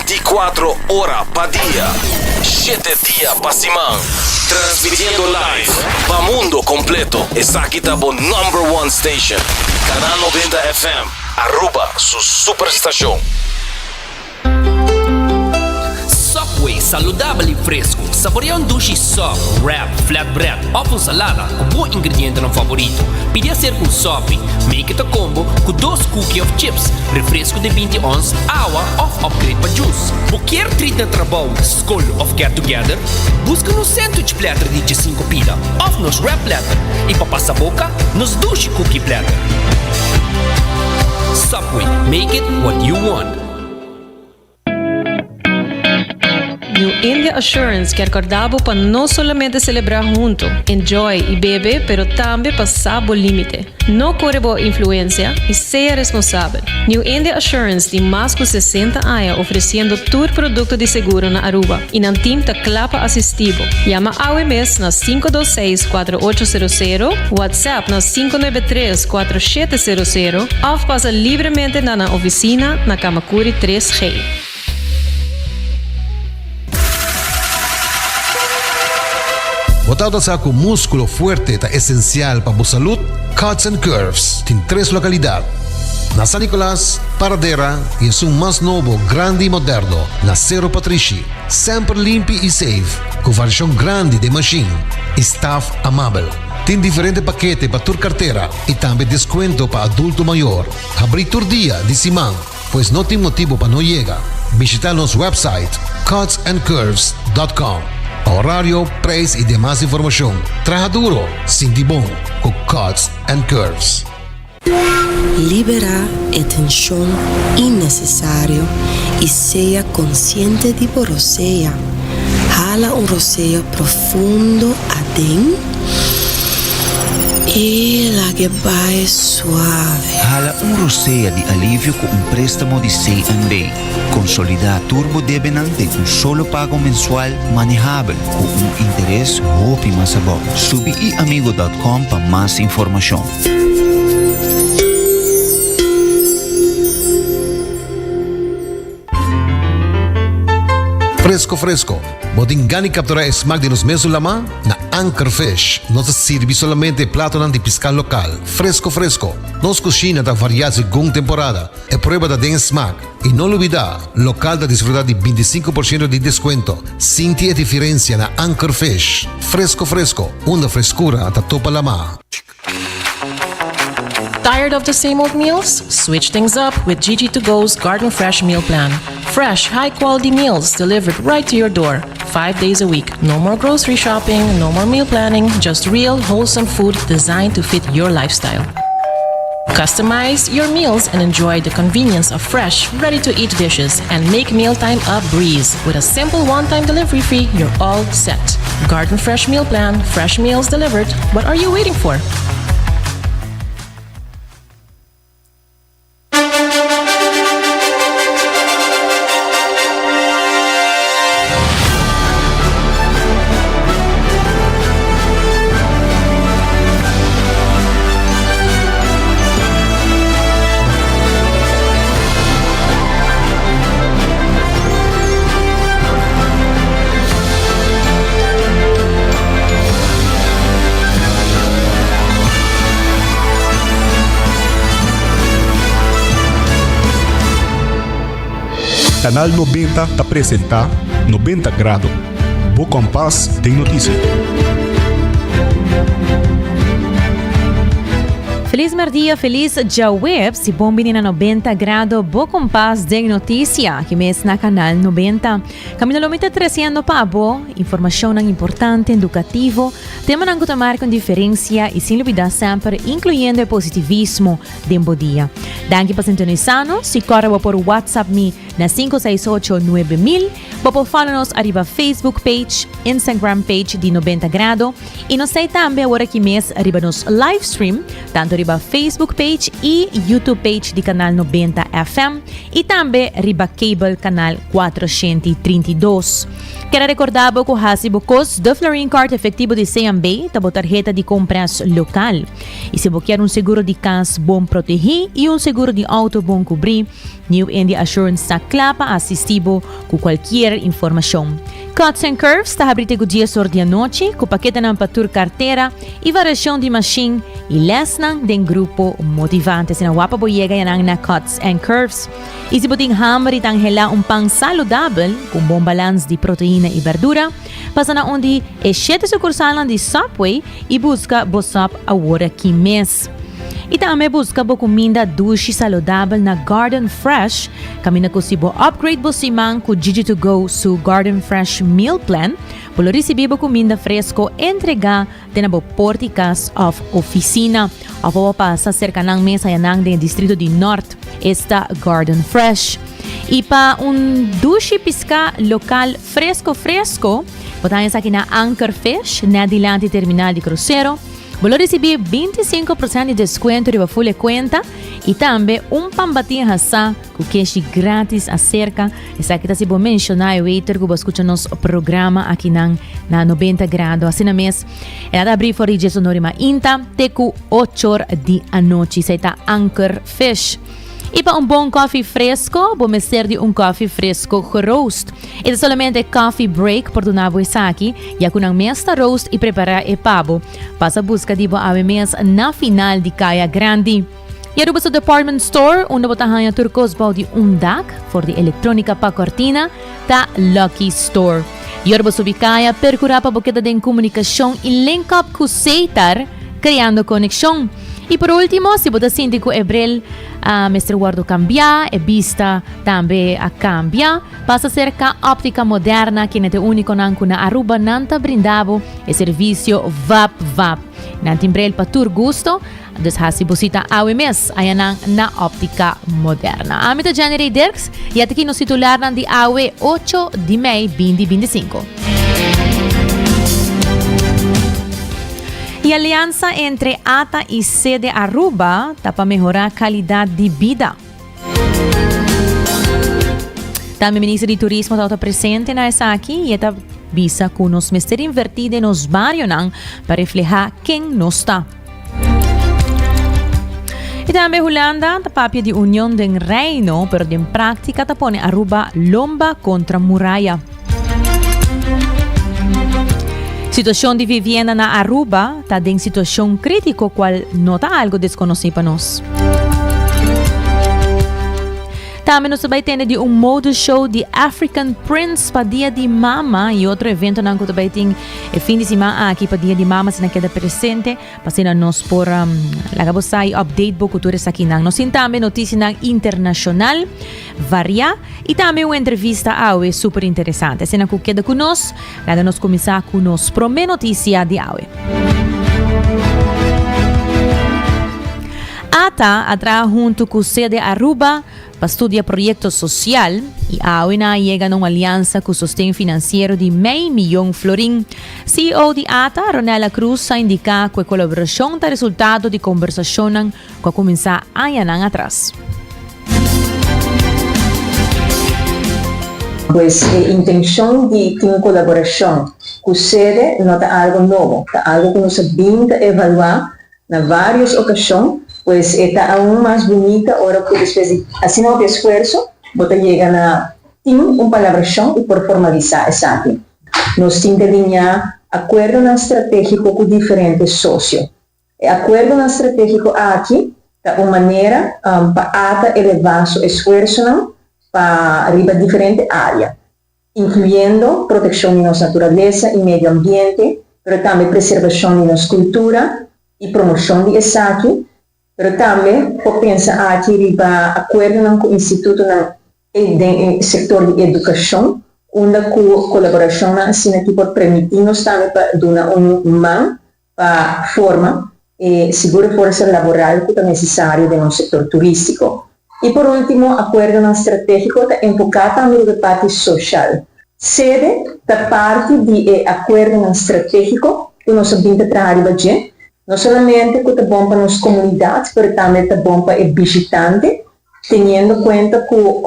24 ora pa dia, shete dia pa siman. Transmitiendo live pa mundo completo. Esaki ta bo number one station. Canal 90 FM, Aruba su superstacion. Subway, saludabel y fresco. Saborea un dushi sub, wrap, flatbread of un salada cu bo ingredientenan favorito. Pidi acerca un sopi, make it a combo cu dos cookie of chips, refresco di binti ons, awa of upgrade pa juice. Bo kier treat na trabou, scol of get together? Busca nos sandwich platter di djesinco pida of nos wrap platter y pa pasa boca, nos dushi cookie platter. Subway, make it what you want. New India Assurance kier corda bo pa no solamente celebra hunto, enjoy y bebe pero tambe pa sa bo limite. No core bo influencia y sea responsabel. New India Assurance tin mas cu 60 aña ofreciendo tur producto di seguro na Aruba y nan team ta cla pa asisti bo. Yama awe mes na 526 4800, WhatsApp na 593 4700 of pasa libremente na nan oficina na Kamakuri 3G. Bo tabata sa ku múskulo fuerte ta esensial pa bo salud? Cuts and Curves tin tres lokalidat, na San Nicolas, Paradera i esun mas nobo, grandi i moderno na Sero Patrishi. Semper limpi i safe, ku variashon grandi den mashin i staf amabel. Tin diferente pakete pa tur kartera i tambe deskuento pa adulto mayor. Habrí tur dia di siman, pues no tin motibo pa no yega. Bishita nos website cutsandcurves.com pa horario, prijs y demas informacion. Traha duro, sinti bon cu Cuts and Curves. Liberá e tenshon innesesario i sea konsiente di bo rosea. Hala un rosea profundo aden i lag'e bai suave. Hala un rosea di alivio ku un préstamo di CNB. Konsolidá tur bo debenan den un solo pago mensual manehabel ku un interes hopi mas abou. Subi iamigo dòt kòm pa mas informashon. Fresco fresco, bo tin gana di captura e smaak di nos mesun lama? Na Anchor Fish nos ta sirbi solamente e platonan di pisca local, fresco fresco. Nos cushina ta varia segun temporada, e prueba ta den e smaak. Y no lubida, local ta disfruta di binticinco por ciento di descuento. Sinti e diferencia na Anchor Fish. Fresco fresco, unda frescura ta topa lama. Tired of the same old meals? Switch things up with Gigi to Go's Garden Fresh Meal Plan. Fresh, high quality meals delivered right to your door, five days a week. No more grocery shopping, no more meal planning, just real, wholesome food designed to fit your lifestyle. Customize your meals and enjoy the convenience of fresh, ready to eat dishes and make mealtime a breeze. With a simple one time delivery fee, you're all set. Garden Fresh Meal Plan, fresh meals delivered. What are you waiting for? Canal 90 ta presenta 90 Grado, bo kompas den notisia. Feliz merdia, feliz djaweps y bon bini na 90 Grado, bo kompas den noticia, aki mes na Canal 90. Camino lo mi ta treciendo pa bo informacionnan importante, educativo, temanan cu ta marca un diferencia y sin lubida semper incluyendo e positivismo den bo dia. Danki pa sintonisa nos. Si corda bo por WhatsApp mi na 568 9000. Bo por follow nos ariba Facebook page, Instagram page di 90 Grado y nos ta tambe awor aki mes riba nos live stream, tanto riba Facebook page y YouTube page di Canal 90 FM y tambe riba cable canal 432. Keda recorda bo cu haci bo cos De Florin Card efectivo di CMB ta bo tarheta di compras local. Y si bo kier un seguro di cas bon protegi y un seguro di auto bon cubri, New India Assurance ta. kla pa asisti bo ku kualkier informashon. Cuts and Curves ta habri te ku dies or di anochi ku paketenan pa tur kartera i variashon di mashin i lèsnan den grupo motivante. Asina wapa bo yega yanan na Cuts and Curves. I si bo tin hamber i ta anhelá un pan saludabel ku un bon balans di proteina i berdura, pasa na un di e shete sukursalnan di Subway i buska bo sub awor aki mes. I tambe buska bo kuminda dushi saludabel na Garden Fresh, kaminda ku si bo upgrade bo siman ku Gigi To Go su Garden Fresh Meal Plan, bo lo risibí bo kuminda fresko entregá te na bo port di kas òf ofisina. Òf bo por pasa serka nan mes haña nan den e distrito di Nort, esta Garden Fresh. I pa un dushi piská lokal fresko fresko, bo ta haña esaki na Anker Fish, nèt dilanti terminal di krusero. Bo lo risibí 25% di deskuento riba ful e kuenta i tambe un pan batí hasá ku keshi gratis aserka. Esaki ta si bo menshoná e waiter ku bo a skucha nos programa akinan na 90 Grado. Asina mes, e ta abrí for di diesunor i mainta te ku ochor di anochi. Esei ta Anker Fish. I pa un bon koffie fresco, bo mester di un koffie fresco geroost. E ta solamente Coffee Break por duna bo esaki, ya ku nan mes ta roost i prepará e pa bo. Pasa buska di bo awe mes na final di Kaya Grandi. I Aruba su department store, unda bo ta haña tur kos bou di un dak, for di elektronika pa kortina, ta Lucky Store. I ora bo subi kaya, perkurá pa bo keda den komunikashon i link up ku Seitar, kreando konekshon. I por último, si bo ta sinti ku e bril a mester wòrdu kambiá, e bista tambe a kambia, pasa serka Óptica Moderna, kende ta e únikonan ku na Aruba nan ta brinda bo e servisio Vap Vap. Nan tin bril pa tur gusto, dus hasi bo sita awe mes ayanan na Óptica Moderna. Ami ta Jenny Rey Dirks i ataki nos titularnan di awe ocho di mei binti 25. E aliansa entre ata i Sede Aruba ta pa mehorá kalidat di bida. Tambe Minister di Turismo tabata presente na esaki i e ta bisa ku nos mester invertí den nos barionan pa reflehá ken nos ta. I tambe Hulanda ta papia di union den Reino, pero den práktika ta pone Aruba lomba kontra muraya. Situacion di vivienda na Aruba ta den situacion critico cual no ta algo desconoci pa nos. Tambe nos ta bay tende di un mode show di African Prince pa Dia di Mama y otro eventonan cu ta bay tin e fin di siman aki pa Dia di Mama si nan keda presente. Pa asina nos por laga bo sa y update bo cu tur esakinan. Nos tin tambe noticianan internacional varia y tambe un entrevista awe super interesante. Asina cu keda cu nos, laga nos cuminsa cu nos prome noticia di awe. Ata a traha hunto cu Sede Aruba pa studia proyecto social y awe nan a yega na un aliansa cu sosten financiero di mei miyon florin. CEO di ata, Ronella Cruz, a indica cu e colaboracion ta resultado di combersacionnan cu a cuminsa añanan atras. Pues e intencion di tin un colaboracion cu sede no ta algo nobo, ta algo cu nos a bin ta evalua Na varios ocasion, pues e ta aun mas bunita ora cu despues di asina hopi esfuerso, bo ta yega na tin un palabracion y por formalisa esaki. Nos tin ta liña acuerdonan strategico cu diferente socio. E acuerdonan strategico aki ta un manera pa ata eleva su esfuersonan pa riba diferente area. inkluyendo protekshon di nos naturalesa i medio ambiente, pero tambe preservashon di nos kultura i promoshon di esaki, pero tambe por pensa aki riba akuerdonan ku institutonan den e sektor di edukashon, unda ku kolaborashonnan asina aki por permití nos tambe pa duna un man pa forma e sigur e forsa laboral ku ta nesesario den nos sektor turístiko. I por último, akuerdonan stratégiko ta enfoká tambe riba e parti soshal. Sede ta parti di e akuerdonan stratégiko ku nos a bin ta traha riba dje, no solamente ku ta bon pa nos komunidat, pero tambe ta bon pa e bishitante, teniendo kuenta ku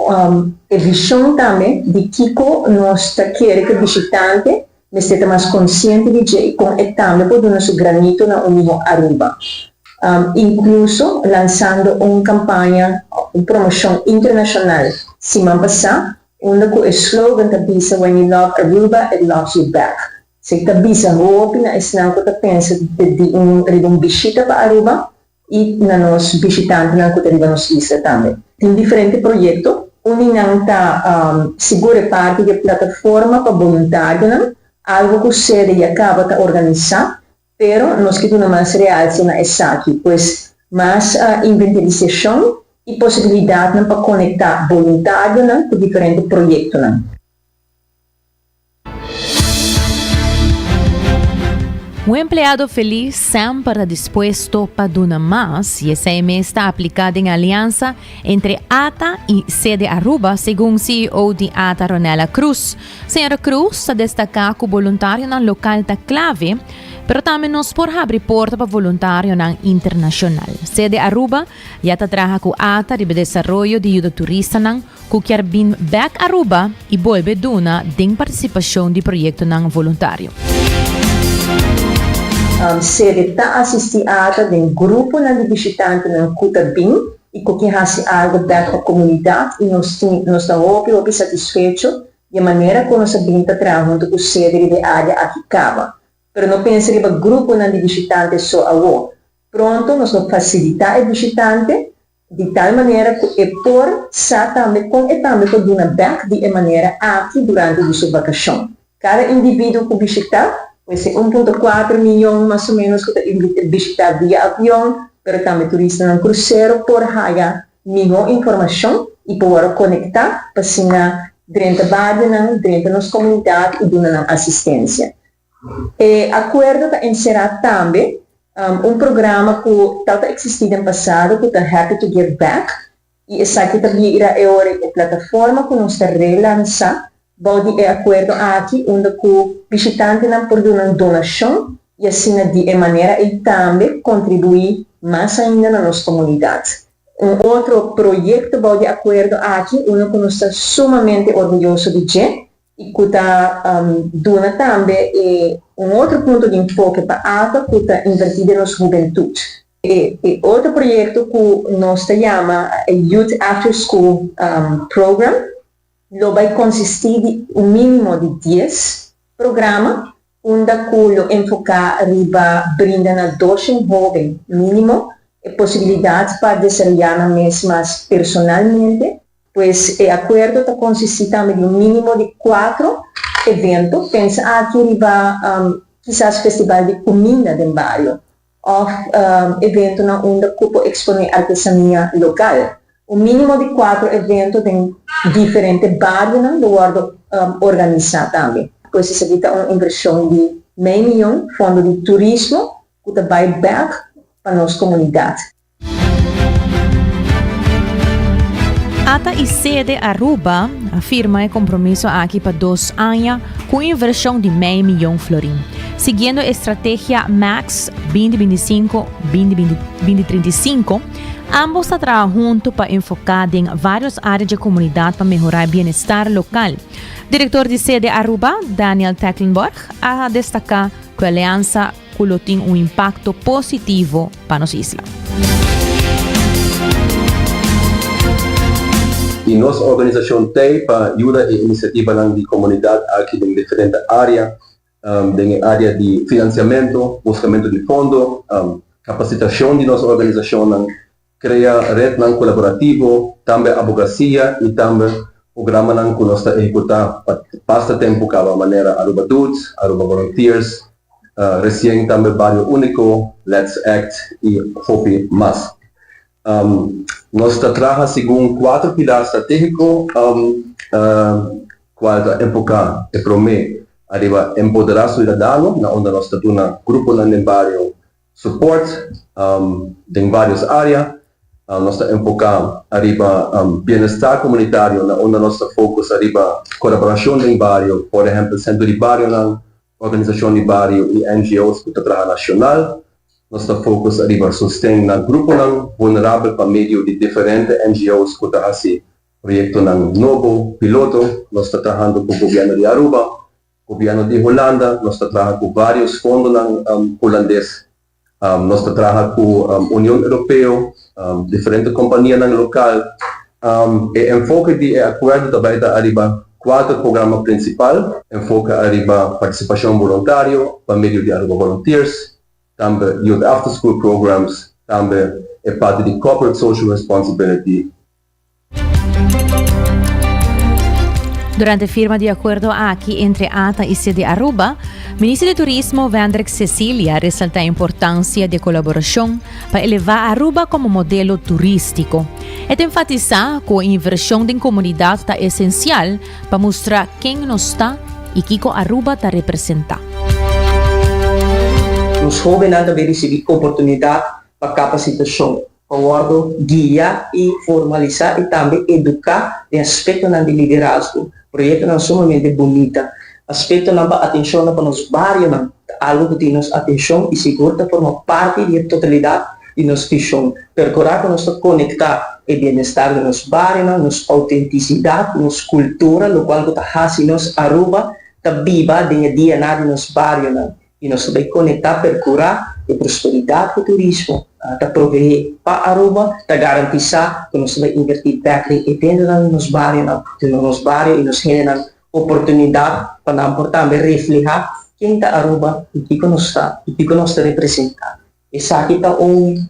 e vishon tambe di kiko nos ta kere ku e bishitante Mester ta mas konsiente di dje i kon e tambe por duna su granito na un mihó Aruba. Inkluso lansando un kampaña. un promocion internacional siman pasa unda cu e slogan ta bisa When you love Aruba, it loves you back. Esey ta bisa hopi na esnan cu ta pensa di un riba un bishita pa Aruba y na nos bishitantenan cu ta riba nos isla tambe. Tin diferente proyecto, un di nan ta sigur e parti di e plataforma pa boluntarionan, algo cu sede ya caba ta organisa, pero nos ke duna mas realse na esaki, pues mas inventarisiacion y posibilidadnan pa conecta boluntarionan cu diferente proyectonan. Un empleado felis semper ta dispuesto pa duna mas y esei mes ta aplica den aliansa entre ata y Sede Aruba, segun CEO di ata Ronella Cruz. Señora Cruz ta destaca cu boluntarionan local ta clave, pero tambe nos por habri porta pa voluntarionan internacional. Sede Aruba ya ta traha cu ata riba desaroyo di yuda turistanan Ku kier bin bek Aruba y bolbe duna den participacion di proyectonan voluntario. Sede ta asisti ata den gruponan di bishitantenan ku ta bin i ku ke hasi algo bek pa komunidat i nos tin nos ta hopi hopi satisfecho di e manera ku nos a bin ta traha huntu ku sede riba e área aki kaba. Pero no pensa riba gruponan di bishitante so awo. Pronto nos lo fasilitá e bishitante Di tal manera ku e por sa tambe kon e tambe por duna bèk di e manera aki durante di su vakashon. Kada individuo ku bishitá, pues e un punto kuater miyon mas o ménos ku ta bishitá via avion, pero tambe turistanan krusero por haya mihó informashon i por wòrdu konektá pa asina drenta barionan, drenta nos komunidat i duna nan asistensia. E akuerdo ta enserá tambe un programa ku tabata eksistí den pasado ku ta Happy to Give Back i esaki ta bira e ora e plataforma ku nos ta relansá bou di e akuerdo aki unda ku bishitantenan por duna un donashon i asina di e manera ei tambe kontribuí mas ainda na nos komunidat. Un otro proyekto bou di akuerdo aki unda ku nos ta sumamente orguyoso di dje i ku ta duna tambe e un otro punto di enfoke pa ata ku ta invertí den nos hubentut. E otro proyekto ku nos ta yama e Youth After School Program lo bai konsistí di un mínimo di dies programa unda ku lo enfoká riba brinda na doshen hóben mínimo e posibilidat pa desaroyá nan mes mas personalmente. Pues e akuerdo ta konsistí tambe di un mínimo di kuatro evento. Pensa aki riba kisas festival di kuminda den bario òf eventonan unda ku por eksponé artesania lokal. Un mínimo di kuatro evento den diferente barionan lo wòrdu organisá tambe. Pues esaki ta un invershon di mei miyon fondo di turismo ku ta bai bèk pa nos komunidat. Ata y Sede Aruba a firma e compromiso aki pa dos aña cu un inversion di mei miyon florin. Siguiendo e strategia Max 2025-2035, ambos ta traha hunto pa enfoca den varios area dje comunidad pa mehora e bienestar local. Director di Sede Aruba, Daniel Tecklenborg, a destaca cu e aliansa cu lo tin un impacto positivo pa nos isla. Y nos organisacion t'ey pa yuda e iniciativanan di comunidad aki den diferente area, den e area di financiamento, buscamento di fondo, capacitacion di nos organisacionnan, Crea rednan colaborativo, tambe abogacia y tambe programanan cu nos ta ehecuta pa basta tempo caba manera Aruba Doet, Aruba Volunteers, recien tambe Bario Unico, Let's Act y hopi mas. Nos ta traha segun cuatro pilar strategico cual ta enfoca e prome ariba empodera ciudadano na unda nos ta duna gruponan den bario Support den varios area. Nos ta enfoca ariba bienestar comunitario na unda nos ta focus ariba colaboracion den bario, por ehempel centro di barionan, organisacion di bario y NGO's cu ta traha nacional. Nos ta focus ariba sosten na gruponan vulnerabel pa medio di diferente NGO's cu ta haci proyectonan nobo, piloto. Nos ta trahando cu Gobierno di Aruba Gobierno di Hulanda, nos ta traha cu varios fondonan Hulandes. Nos ta traha cu Union Europeo. diferente kompanianan lokal. E enfoke di e akuerdo ta bai ta ariba kuater programa prinsipal, enfoke ariba partisipashon boluntario pa medio di Aruba Volunteers, tambe Youth After School Programs, tambe e parti di Corporate Social Responsibility. Durante firma di akuerdo aki entre ata i sede Aruba, Minister di Turismo Wendrick Cecilia a resalta e importancia di e colaboracion pa eleva Aruba como modelo turistico. E ta enfatisa cu e inversion den comunidad ta esencial pa mustra ken nos ta y kico Aruba ta representa. Nos hóbennan ta bay ricibi oportunidad pa capacitacion, pa wordo guia y formalisa y tambe educa den aspectonan di liderazgo. Proyectonan sumamente bunita. Aspectonan pa atencionnan pa nos barionan ta algo cu tin nos atencion y sigur ta forma parti di e totalidad di nos vision. Percura cu nos ta conecta e bienestar di nos barionan, nos autenticidad, nos cultura, locual cu ta haci nos Aruba ta biba den e DNA di nos barionan. I nos ta bay conecta percura e prosperidad cu turismo ta provee pa Aruba, ta garantisa cu nos ta bay inverti bek den eventonan di nos barionan, duna nos bario y nos hendenan oportunidad pa nan por tambe refleha ken ta Aruba y kico nos ta y kico nos ta representa. Esaki ta un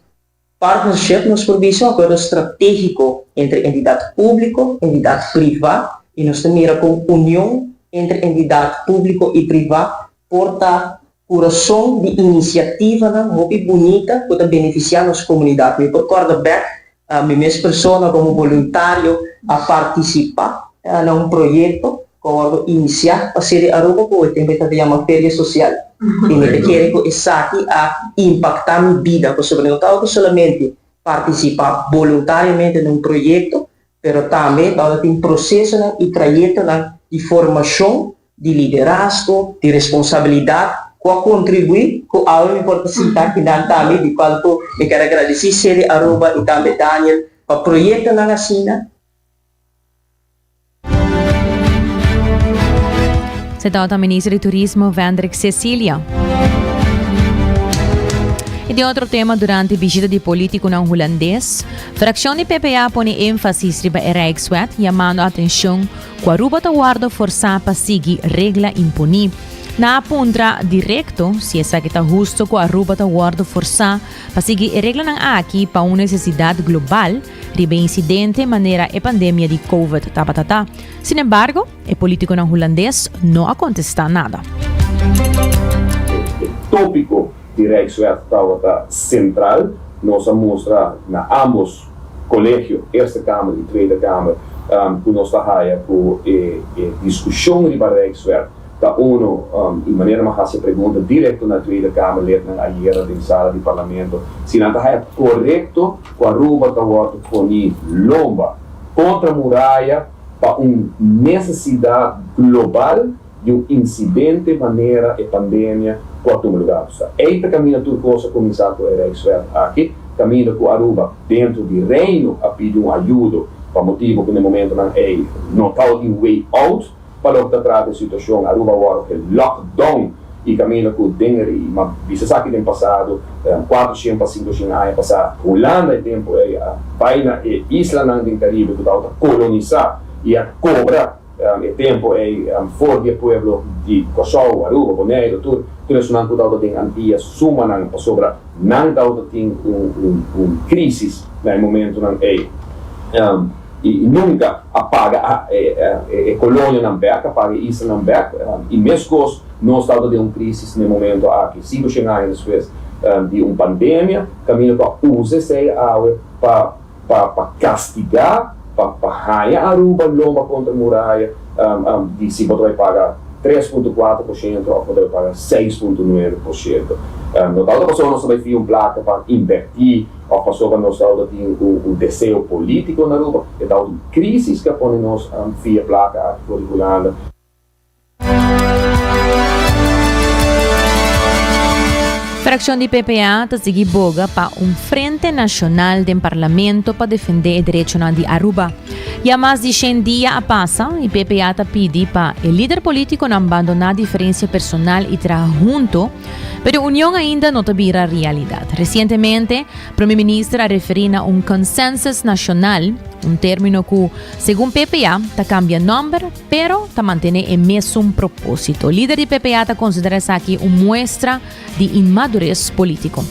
partnership, nos por bisa, un acuerdo strategico entre entidad publico, entidad priva y nos ta mira con union entre entidad publico y priva por ta curason di iniciativanan hopi bunita cu ta beneficia nos comunidad. Mi por corda bek mi mes persona como boluntario a participa na un proyecto cu a wordo inicia pa City Aruba cu e tempo e tabata yama Feria Social y mi ta kere cu esaki a impacta mi bida pasobra no tabata solamente participa boluntariamente na un proyecto pero tambe tabata tin procesonan y trayectonan di formacion di liderazgo, di responsabilidad cu a contribui cu awe mi por ta sinta akinan tambe di cual cu mi kier a gradici City Aruba y tambe Daniel pa proyectonan asina. Se tabata minister di Turismo Vendrick Cecilia. Y den otro tema durante bishita di politiconan Hulandes, fraccion di PPA a pone enfasis riba e Rijkswet, yamando atencion cu Aruba ta wordo forsa pa sigui regla imponi. Nan a puntra directo si esaki ta husto cu Aruba ta wordo forsa pa sigui e reglanan aki pa un necesidad global, Riba e insidente manera e pandemia di Covid tabata ta. Sin embargo, e politiconan Hulandes no a contesta nada. E tópiko di Rijkswet tabata sentral. Nos a mustra na ámbos kolegio, Eerste Kamer i Tweede Kamer, ku nos ta haya ku e diskushon riba Rijkswet ta uno i manera mi a hasi e pregunta direkto na Tweede Kamerlidnan ayera den sala di parlamento si nan ta haya korekto ku Aruba ta wòrdu poní lomba kontra muraya pa un nesesidat global di un insidente manera e pandemia ku a tuma lugá. Sa ei ta kaminda tur kos a kuminsá ku e Rijkswet aki, kaminda ku Aruba dentro di Reino a pidi un ayudo pa motibu ku na e momentonan ei no tabatin way out. Pa loke ta trata e situashon Aruba wòrdu ke lockdown i kaminda ku den ri ma bisa esaki den pasado kuatroshen pa sinkoshen aña pasá Hulanda e tempu ei a bai na e islanan den Karibe ku tabata kolonisá i a kobra e tempu ei for di e pueblo di Kòrsou, Aruba, Boneiru tur tur esunnan ku tabata den Antias sumanan pasobra nan tabata tin un un krisis na e momentunan ei. I nunka a paga e kolonianan bek, a paga e islanan bek. I meskos nos tabata den un krisis na e momento aki, 500 aña despues di un pandemia, kaminda ku a usa esei awe pa pa kastigá, pa pa haña Aruba lomba kontra muraya di si bo ta bai paga 3.4% òf bo ta bai paga 6.9%. No tabata pasobra nos ta bai fia un plaka pa inbertí. Of pasobra nos tabata tin un deseo politico na Aruba, e tabata un crisis cu a pone nos fia placa aki for di Hulanda. Fraccion di PPA ta sigui boga pa un Frente Nacional den Parlamento pa defende e derechonan di Aruba. Ya mas di shen dia a pasa y PPA ta pidi pa e lider politiconan bandona diferencia personal y traha hunto, pero union ainda no ta bira realidad. Recientemente, Prome Minister a referi na un consensus nacional, un termino cu, segun PPA, ta cambia nomber, pero ta mantene e mesun proposito. Lider di PPA ta considera esaki un muestra di inmadurez politico.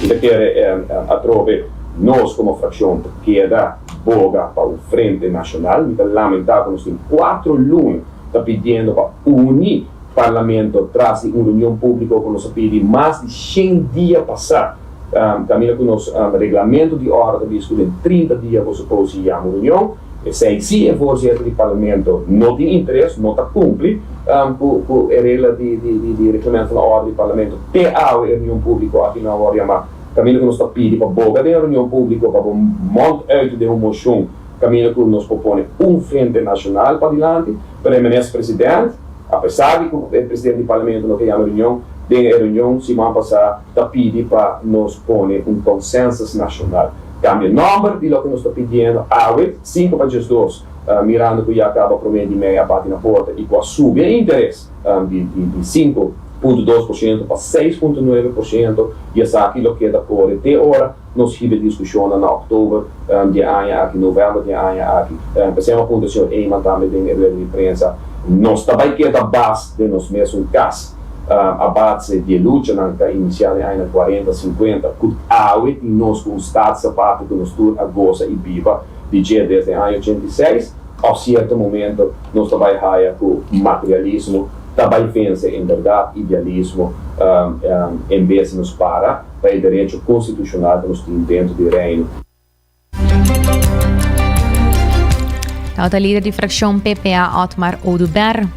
Mi ta kere atrobe nos como fraccion ta keda boga pa un frente nacional. Mi ta lamenta cu nos tin cuatro luna ta pidiendo pa uni Parlamento tras di un reunion publico cu nos a pidi mas di shen dia pasa. Caminda cu nos reglamento di orde ta bisa cu den 30 dia bo suppose yama un reunion. Esei si e voorzitter di Parlamento no tin interes, no ta cumpli cu e regla di di reglamento van orde di Parlamento te awe e reunion publico aki no a worde yama. Caminda cu nos ta pidi pa boga den e reunion publico pa bo mond uit den un mocion caminda cu nos por pone un frente nacional padilanti. Pero e minister president, apesar di cu e presidente di Parlamento no ke yama reunion, den e reunion siman pasa ta pidi pa nos pone un consensus nacional. Cambia nomber di loke nos ta pidiendo awe, sinku pa 12, mirando cu ya caba prome di mei a bati na porta y cu a subi e interes di di 5.2% pa 6.9% y esaki lo keda core te ora nos hiba e discusionnan na october di e aña aki, november di e aña aki. P'esei mi a puntra señor Eman tambe den e rueda di prensa, nos ta bay keda bas den nos mesun cas? A base di e luchanan ta inisiá den añanan kuarenta, sinkuenta, ku awe tin nos ku un staatsaparte ku nos tur a gosa i biba di dje desde aña 86, òf sierto momento nos ta bai haya ku materialismo ta bai vense en bèrdat idealismo en bes di nos para pa e derecho konstitushonal ku nos tin dentro di Reino. Tabata lider di fraccion PPA Otmar Oduber.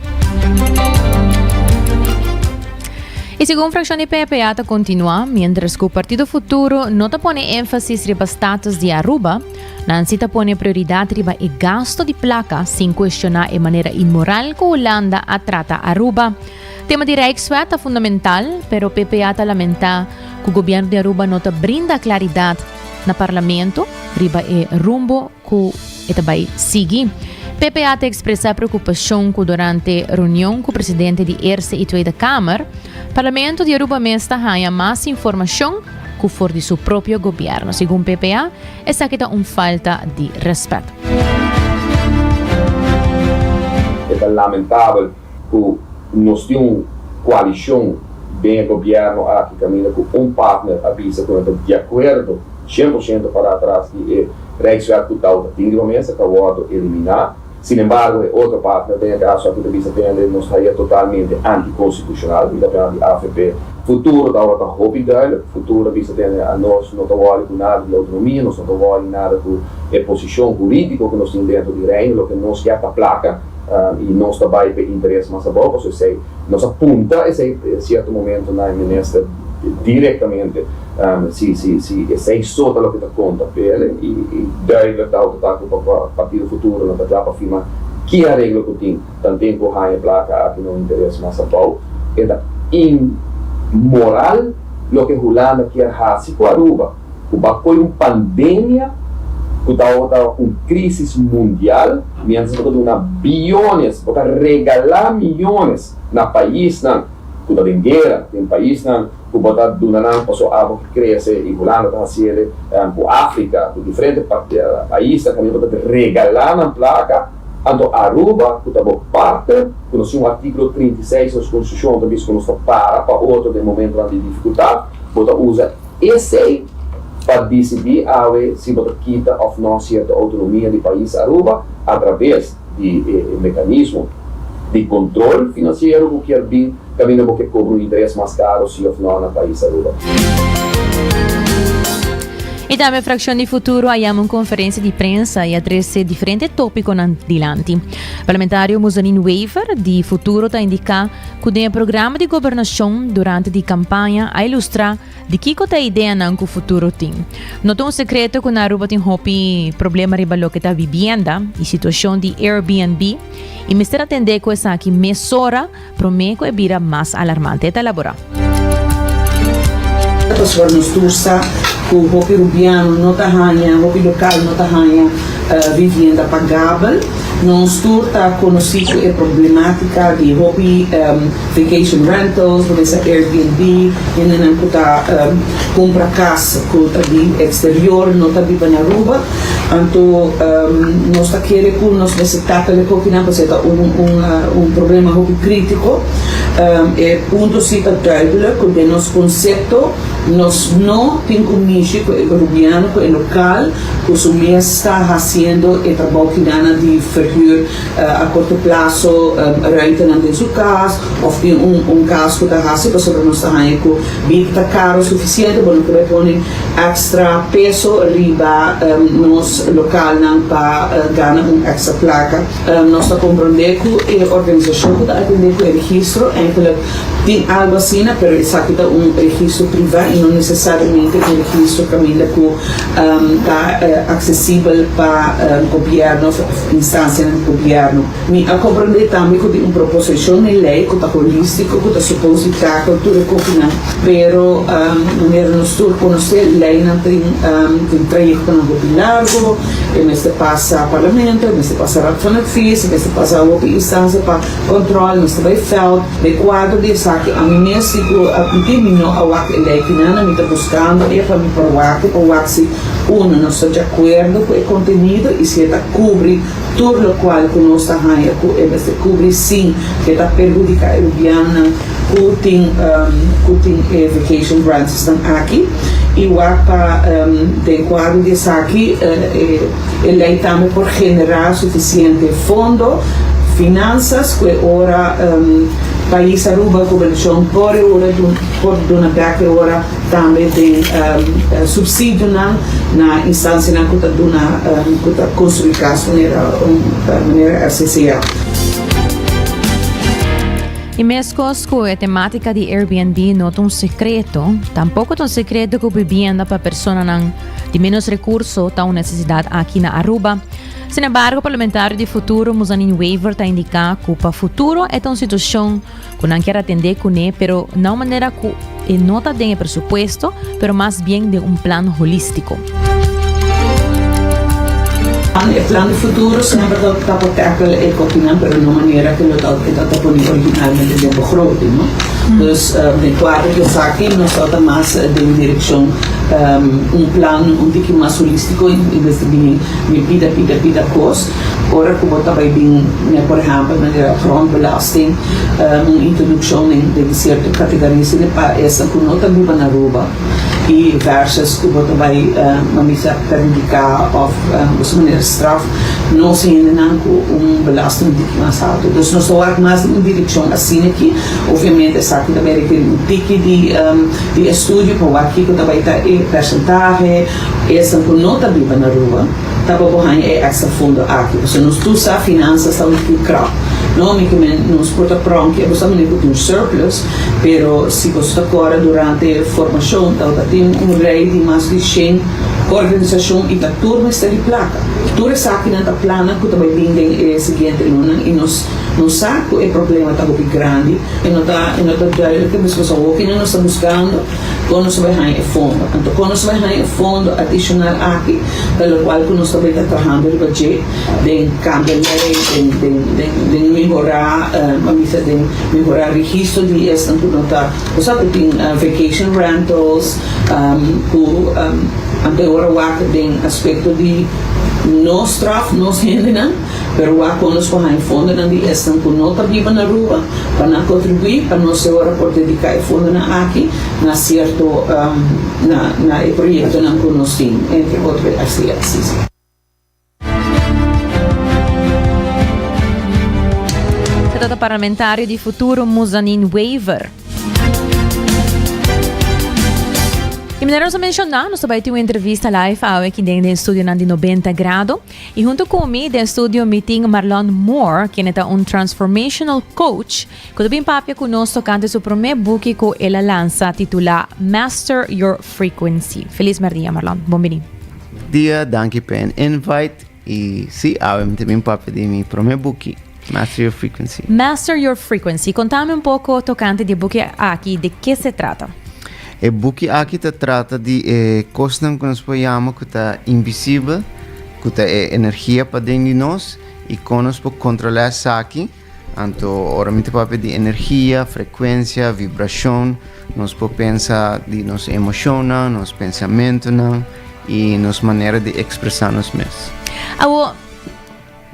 Y segun fraccion di PPA ta continua, mientras cu Partido Futuro no ta pone énfasis riba status di Aruba, nan si ta pone prioridad riba e gasto di placa sin cuestiona e manera inmoral cu Hulanda a trata Aruba. Tema di Rijkswet ta fundamental, pero PPA ta lamenta cu gobierno di Aruba no ta brinda claridad na Parlamento riba e rumbo cu e ta bay sigui. PPA ta expresa preocupacion cu durante reunion cu presidente di Eerste y Tweede Kamer, Parlamento di Aruba mes ta haya mas informacion cu for di su propio gobierno. Segun PPA, esaki ta un falta di respet. E ta lamentabel cu nos tin un coalicion den e gobierno aki caminda cu un partner a bisa cu nan ta di acuerdo 100% para atras di e Rijkswet cu tawata tin riba mesa cu a wordo elimina. Sin embargo e otro partner den e caso aki ta bisa tende nos ta haya totalmente anticonstitucional. Mi ta pena di avp. Futuro tawata hopi duidelijk. Futuro a bisa tende a nos no ta worry cu nada di autonomia, nos no ta worry nada cu e posicion huridico cu nos tin dentro di Reino, loke nos kier ta placa. Y nos ta bay p'e interes mas abao, pasobra esey nos a punta esey cierto momento na e minister directamente si si si esey so ta loke ta conta p'ele y duidelijk ta auto ta cu pa Partido Futuro no ta cla pa firma ki areglo cu tin tanten cu haña placa aki na un interes mas abao. E ta inmoral loke Hulanda kier haci cu Aruba. Ku ba koe un pandemia ku tabata un krisis mundial, mientras bo ta duna biyones, bo ta regalá miyones na paisnan ku ta den guera, den paisnan ku bo ta duna nan paso abo ke krese i Hulanda ta hasiele ku Afrika, ku diferente paisnan kaminda bo ta regalá nan plaka, anto Aruba ku ta bo partner, ku nos tin un artíkulo 36 nos konstitushon ta bisa ku nos ta para pa otro den momentonan di difikultat, bo ta usa. Esey pa dicidi awe si bo ta kita of no cierto autonomia di pais Aruba a traves di e mecanismo di control financiero cu kier bin caminda bo ke cobra un interes mas caro si of no na pais Aruba. Y tambe Fraccion di Futuro a yama un conferencia di prensa y a trece diferente topiconan dilanti. Parlamentario Muzanin Wever di Futuro ta indica cu den e programa di gobernacion durante di campaña a ilustra Di kiko ta e ideanan ku futuro tin? No ta un sekreto ku na Aruba tin hopi problema riba loke ta vivienda i situashon di Airbnb i mester atendé ku esaki mesora promé ku e bira mas alarmante, e ta elaborá. Pasobra nos tur sa ku hopi rubiano no ta haña, hopi lokal no ta haña. vivienda pagabel. Nos tur ta konosí ku e problematika di hopi vacation rentals, bo mester Airbnb, hendenan ku ta kumpra kas ku ta di eksterior no ta biba na Aruba. Anto nos ta kere ku nos mester tackle e kokinan pasobra e ta un problema hopi kritiko. E punto si ta duidelijk ku den nos konsepto nos no tin ku mishi ku e Arubiano, ku e lokal. Cu su mes ta haciendo e trabou kinana di verhuur a corto plazo ruimtenan den su cas of tin un un cas cu ta haci pasobra nos ta haña cu bida ta caro suficiente bo no por pone extra peso riba nos localnan pa gana un extra placa. Nos ta comprende cu e organisacion cu ta atende cu e registro eigenlijk tin algo asina pero esaki ta un registro priva y no necesariamente un registro caminda cu ta aksesibel pa gobièrnu òf instansianan di gobièrnu. Mi a komprondé tambe ku tin un proposishon den lei ku ta holístiko ku ta supos di tackle tur e kokinan, pero manera nos tur konosé leinan tin tin trayektonan hopi largu, e mester pasa parlamento, e mester pasa Raad van Advies, e mester pasa hopi instansia pa kòntròl, mester bai vèlt. Den kuadro di esaki ami mes si ku atmití mi no a wak e lei kinana, mi ta buskando e pa mi por wak e pa wak si uno nos ta djakuerdo ku e kontenido i si e ta kubri tur lokual ku nos ta haña ku e mester kubri sin ke ta perhudiká e rubiannan ku tin ku tin e vacation rentals-nan aki i wak pa den kuadro di esaki e lei tambe por generá sufisiente fondo, finansas, ku e ora pais Aruba, gobernashon por e ora por duna bèk e ora tambe den supsidionan na instansianan ku ta duna ku ta konstruí kas manera manera RCCA. I meskos ku e temátika di Airbnb no ta un sekreto, tampoko ta un sekreto ku bibienda pa personanan di ménos rekurso ta un nesesidat aki na Aruba. Sin embargo, parlamentario di Futuro Muzanin Wever ta indiká ku pa futuro e ta un situashon ku nan kier atendé kuné, pero na un manera ku e no ta den e presupuesto, pero mas bien den un plan holístiko. E plan di futuro semper ta ta pa tackle e kokinan, pero no manera ku lo ta e ta ta pone originalmente den begroting, no. Dus den kuadro di esaki nos ta ta mas den direkshon un plan un tiki mas holístiko en bes di bini mi pida pida pida kos. Ora ku bo ta bai bin ne por ehèmpel manera grondbelasting, un introdukshon den den sierto kategoria si pa esnan ku no ta biba na Aruba i versus ku bo ta bai mamisa perhudiká òf boso manera straf nos hendenan ku un belasting un tiki mas alto. Dus nos ta wak mas den un direkshon asina aki. Obviamente esaki ta bai rekerí un tiki di di estudio pa wak kiko ta bai ta e persentahe esnan ku no ta biba na Aruba. Ta pa bo haña e extra fondo aki, pasobra nos tur sa finanzas ta un tiki krap. No, mi ke men nos por ta pronki, bo sa manera ku tin un surplus, pero si bo ta kòrda durante formashon tabata tin un rei di mas di shen organisashon i ta tur mester di plaka. Tur esakinan ta plannan ku ta bai bin den e siguiente lunanan i nos no sa ku e problema ta hopi grandi i no ta i no ta duidelijk pasobra awokinan nos ta buskando. Kon nos ta bai haña e fondo? Anto kon nos ta bai haña e fondo adishonal aki ta lokual ku nos ta bai ta trahando riba dje den kambia lei, den den den den mehorá pa bisa den mehorá registro di esnan ku no ta bo sa ku tin vacation rentals ku anto e ora wak den aspekto di no straf nos hendenan. Pero wak kon nos por haña fondonan di esnan ku no ta biba na Aruba pa nan kontribuí pa nos e ora por dediká e fondonan aki na sierto na na e proyektonan ku nos tin, entre otro e RCLCC. Se trata parlamentario di Futuro Muzanin Wever. Y manera nos a menciona, nos ta bay tin un entrevista live awe aki den den studionan di 90 Grado. Y hunto cu mi den studio mi tin Marlon Moore, kende ta un transformational coach, cu ta bin papia cu nos tocante su prome buki cu el a lansa titula Master Your Frequency. Feliz merdia Marlon, bon bini. Dia, danki pa e invite y si, awe mi ta bin papia di mi prome buki, Master Your Frequency. Master Your Frequency, contame un poco tocante di e buki aki, de ke se trata? E buki aki ta trata di e kosnan ku nos por yama ku ta invisibel. ku ta e energia paden di nos i kon nos por kontrolá esaki. Anto ora mi ta papia di energia, frekuensia, vibrashon, nos por pensa di nos emoshonnan, nos pensamentunan i nos manera di ekspresá nos mes. Awo,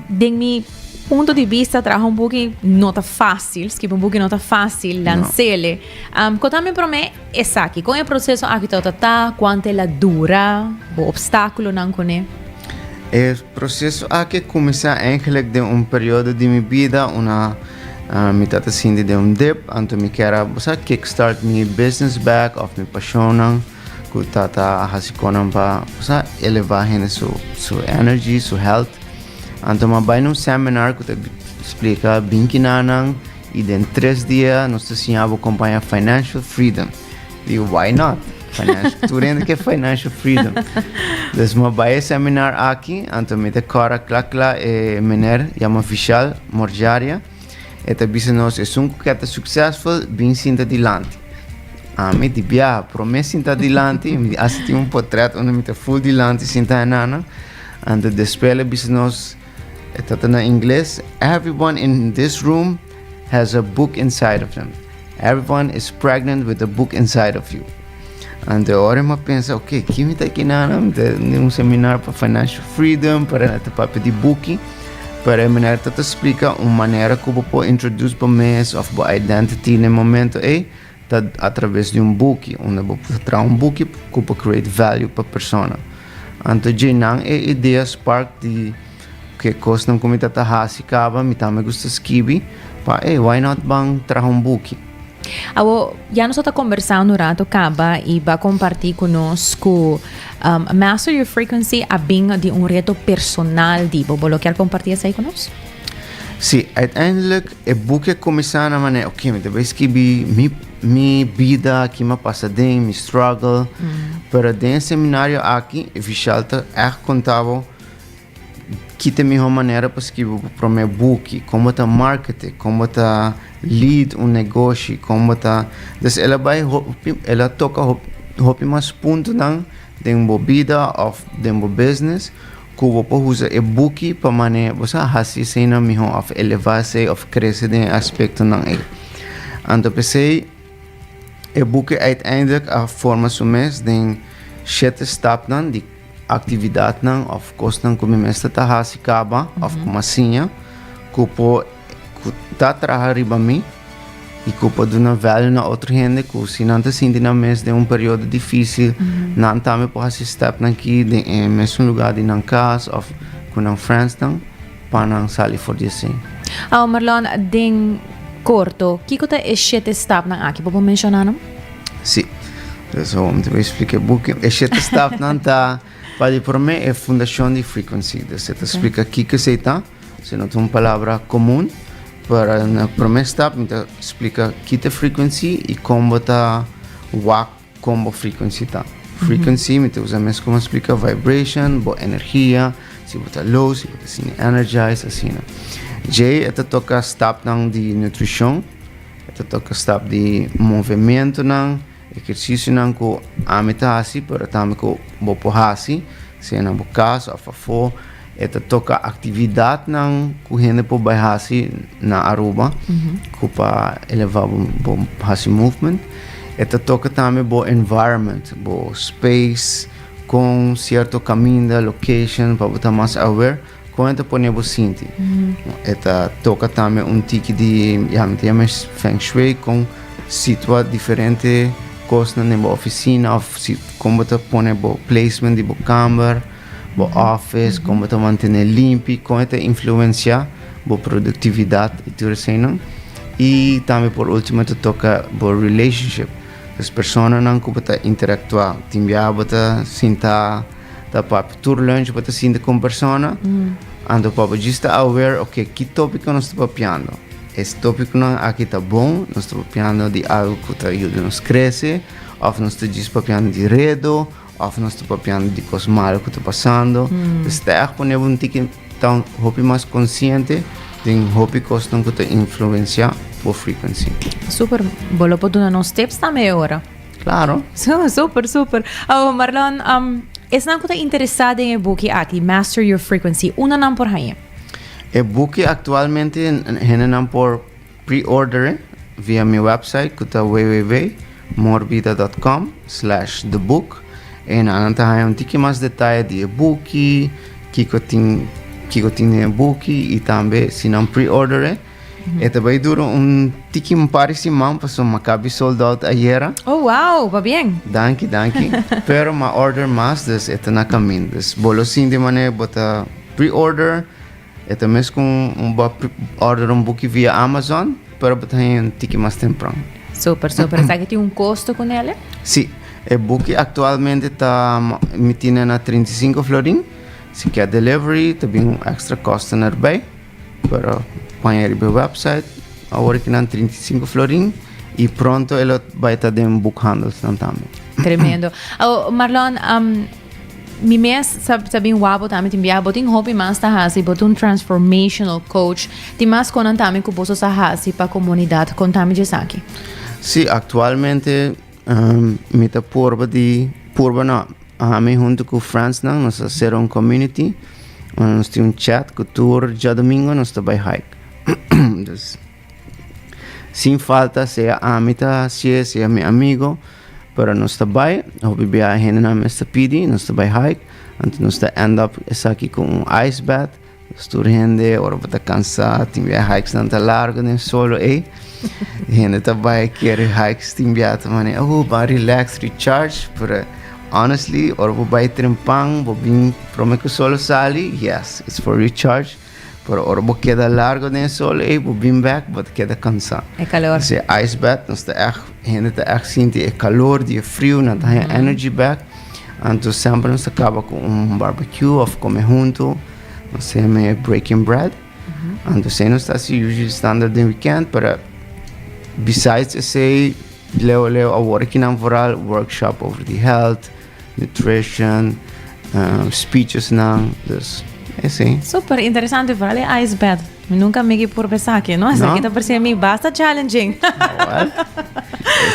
den mi punto di bista traha un buki no ta fácil, skibi un buki no ta fácil, lans'ele. Um, konta mi promé esaki, kon e proseso aki tabata ta, kuantu el a dura, bo opstákulonan kuné? E proseso aki a kuminsá eigenlijk den un periodo di mi bida una mi tabata sinti den un dip, anto mi kier a bo sa kickstart mi business bek òf mi pashonnan ku tabata hasi konan pa bo sa elevá hende su su energy, su health. Anto mi a bai na un seminar ku ta splika bin kinanan i den tres dia nos ta siña bo kompaña financial freedom. Digo, why not? Financial, tur hende ke financial freedom. Dus mi a bai e seminar aki, anto mi ta kòrda kla kla e meneer yama Vishal Morjaria. E ta bisa nos, esun ku ke ta successful, bin sinta dilanti. Ami di biaha, promé sinta dilanti, mi hasta tin un potret unda mi ta full dilanti sinta henana. Anto despues el a bisa nos, e ta na ingles, everyone in this room has a book inside of them. Everyone is pregnant with a book inside of you. Anto ora mi a pensa, ok, ki mi ta kinana? Mi ta den un seminar pa financial freedom, pero ta papia di buki. Pero e meneer ta ta splika un manera ku bo por introduce bo mes of bo identity na e momento ei ta a traves di un buki, unda bo por traha un buki ku por create value pa persona. Anto dje nan e idea spark di Ke kosnan ku mi ta ta hasi kaba, mi tambe gusta skibi, pa ey, why not ban traha un buki? Awo, ya nos a ta kombersando un rato kaba i ba kompartí ku nos ku Master Your Frequency a bin di un reto personal di bo. Bo lo kier kompartí esei ku nos? Sí, uiteindelijk e buki a kuminsá na manera, oké, mi ta bai skibi mi mi bida, ki mi a pasa den, mi struggle, pero den e seminario aki Vishal ta ègt konta bo Ki ta e mihó manera pa skibi bo promé buki? Kon bo ta marketing? Kon bo ta lead un negoshi? Kon bo ta. Dus el a bai hopi, el a toka hopi mas puntonan den bo bida òf den bo business ku bo por usa e buki pa manera bo sa hasi eseinan mihó òf elevá esei òf krese den e aspektonan ei. Anto p'esei e buki uiteindelijk a forma su mes den shete stapnan di. Aktividatnan òf kosnan ku mi mester ta hasi kaba òf ku mi a siña ku por ku ta traha riba mi i ku por duna value na otro hende ku si nan ta sinti nan mes den un periodo difísil nan tambe por hasi stèpnan aki den e mesun lugá di nan kas òf ku nan frèndsnan pa nan sali for di esei. Awo Marlon, den korto, kiko ta e shete stapnan aki? Bo por menshoná nan? Sí. Dus mi ta bai splika e buki. E shete stapnan ta, pa di promé e fundashon di frequency. Dus e ta splika kiko esei ta, si no ta un palabra komun. Pero na promé stap mi ta splika ki ta frequency i kon bo ta wak kon bo frequency ta. Frequency mi ta usa mes komo splika vibration, bo energia, si bo ta low, si bo ta asina energized, asina. Djei e ta toka stapnan di nutrishon. E ta toka stap di movementunan, ehersisionan ku ami ta hasi, pero tambe ku bo por hasi, sea na bo kas òf afó. E ta toka aktividatnan ku hende por bai hasi na Aruba, ku pa elevá bo bo hasi movement. E ta toka tambe bo environment, bo space, kon sierto kaminda, location, pa bo ta mas aware. Kon e ta pone bo sinti? E ta toka tambe un tiki di, ya, mi ta yama es feng shui, kon situa diferente kosnan den bo ofisina òf si kon bo ta pone bo placement di bo kamber, bo office, kon bo ta mantene limpi, kon e ta influensia bo produktividat i tur eseinan. I tambe por ultimo e ta toka bo relationship, dus personanan ku bo ta interaktua, tin biaha bo ta sinta. Ta papia tur lunch bo ta sinti ku un persona, anto pa bo djis ta aware, ok, ki topiko nos ta papiando? Es topikonan aki ta bon? Nos ta papiando di algu ku ta yuda nos krese? Òf nos ta djis papiando di redo? Òf nos ta papiando di kos malu ku ta pasando? Pues ta ègt pone bo un tiki ta hopi mas konsiente den hopi kosnan ku ta influensiá bo frequency. Super, bo lo por duna nos tips tambe e ora. Claro. Super, super. Oh, Marlon, um, Esnan ku ta interesá den e buki aki, Master Your Frequency, unda nan por hañ'é? E buki aktualmente hendenan por pre-order'é via mi website ku ta www.morbida dot com slash the book. Einan nan ta haña un tiki mas detaye di e buki, kiko tin kiko tin den e buki i tambe si nan pre-order'é E ta bai dura un tiki un par di siman pasobra mi a kabi sold out ayera. Oh wow, pabien. Danki, danki. Pero mi a order mas, dus e ta na kaminda. Dus bo lo sinti manera bo ta pre-order, e ta mes ku un bo a order un buki via Amazon, pero bo ta haña un tiki mas tempran. Super, super. Esaki tin un kosto ku nele? Si, e buki aktualmente ta mi tine na 35 florin. Si ke delivery ta bin un extra kosto erbij. Pero paña riba e website awor ki nan 35 florin y pronto e lo bai ta den boekhandelsnan tambe. Tremendo. Oh, Marlon, um, mi mes sa, sa bin wabo tambe tin biaha. Bo tin hopi mas ta hasi. Bo ta un transformational coach. Tin mas konan tambe ku boso sa hasi pa komunidat. Kontami djesaki. Sí, aktualmente um, mi ta purba di purba no Ami hunto cu friendsnan nos a cera un community unda nos tin un chat cu tur djadomingo nos ta bay hike. Dus sin falta sea ami ta hacié sea mi amigo pero nos ta bay hopi bia hendenan mes ta pidi nos ta bay hike anto nos ta end up esaki cu un ice bath. Nos tur hende ora bo ta cansá tin bia hikesnan ta largo den solo ey. Hende ta bai kere hikes tin bia ta mane oh ban relax recharge pero honestly ora bo bai trempan bo bin prome cu solo sali yes it's for recharge pero ora bo keda largo den e solo ey bo bin bek bo ta keda cansá. E calor. Entonces e ice bath nos ta echt hende ta echt sinti e calor di e friu nan ta haña energy bek. Anto semper nos ta caba cu un barbecue of come hunto. Nos ta yama e breaking bread. Anto esei nos ta haci usually standaard den weekend, pero besides esei leu leu awor aki nan vooral workshop over di health, nutrition, speeches nan, dus esei. Super interesante, vooral e ice bath. Mi nunca migi purba esaki, no? Esaki ta parece mi basta challenging. Well,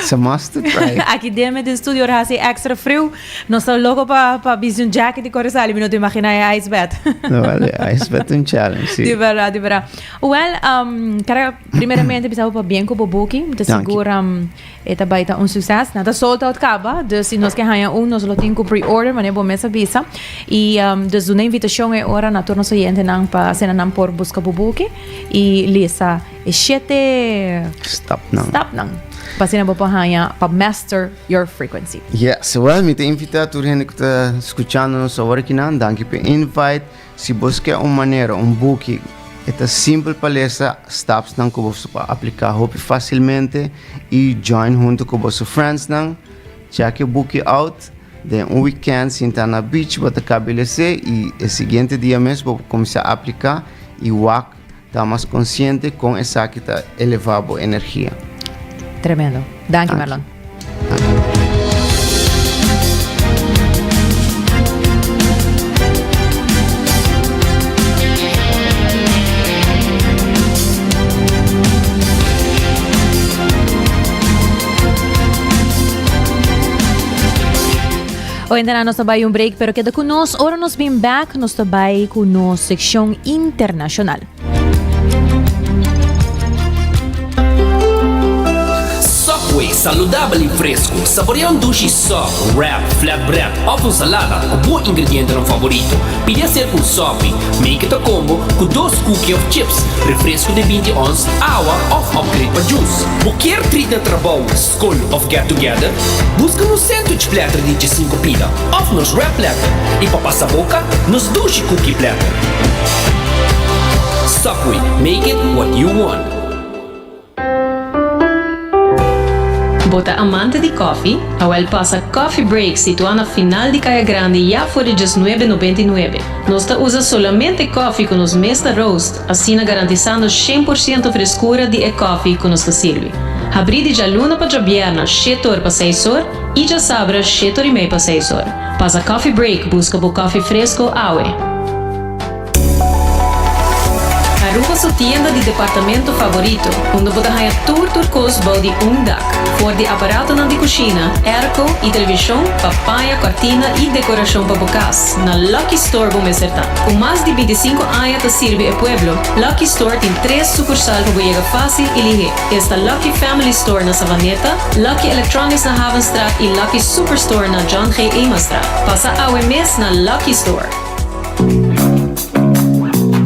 it's a must to try. Aki den met den studio ora hasi extra friu. Nos ta loco pa pa bisti un jacket y corre sali. Mi no ta imagina e ice bath. No, well, e ice bath un challenge, si. Di verdad, di verdad. Well, um, kara primeramente bisa bo pabien cu bo buki. Mi ta sigur um, E ta bai ta un succes. Nan ta sold out caba, dus si nos ke haña un nos lo tin cu pre-order, manera bo mes a bisa. Y dus duna invitacion e ora na tur nos oyentenan pa asina nan por busca bo buki y lesa e shete Stapnan. stapnan pa asina bo por haña pa master your frequency. Yes, well mi ta invita tur hende cu ta scuchando nos awor akinan, danki p'e invite. Si bo ske un manera, un buki, e ta simpel pa lesa, stapsnan ku bo por apliká hopi fásilmente i join huntu ku boso friendsnan. Check e buki out, den un weekend sinta na beach bo ta kabi les'é i e siguiente dia mes bo por kuminsá apliká i wak ta mas konsiente kon esaki ta elevá bo energia. Tremendo. Danki Marlon. Oyentenan nos ta bai un break pero keda ku nos ora nos bin back nos ta bai ku nos sekshon internashonal. Subway, saludabel y fresco. Saborea un dushi sub, wrap, flatbread of un salada cu bo ingredientenan favorito. Pidi hacer cu un Subway. Make it a combo cu dos cookie of chips, refresco di binti ons, awa of upgrade pa juice. Bo kier treat na trabou, scol of get together? Busca nos sandwich platter di djesinco pida of nos wrap platter y pa pasa boca, nos dushi cookie platter. Subway, make it what you want. Bo ta amante di koffie? Awel pasa Coffee Break situá na final di Kaya Grandi ya for di djesnuebe nobenta i nuebe. Nos ta usa solamente koffie ku nos mes ta roast, asina garantisando 100% freskura di e koffie ku nos ta sirbi. Habrí di djaluna pa djabièrna shete or pa seis or i djasabra shete or i mei pa seis or. Pasa Coffee Break buska bo koffie fresko awe. Aruba su tienda di departamento favorito, unda bo ta haña tur tur kos bou di un dak. For di aparatonan di kushina, airco i televishon pa paña, kòrtina i dekorashon pa bo kas, na Lucky Store bo mester ta. Ku mas di bintisinko aña ta sirbi e pueblo, Lucky Store tin tres sukursal pa bo yega fásil i lihé. Esta Lucky Family Store na Savaneta, Lucky Electronics na Havenstraat i Lucky Superstore na John G. Emanstraat. Pasa awe mes na Lucky Store.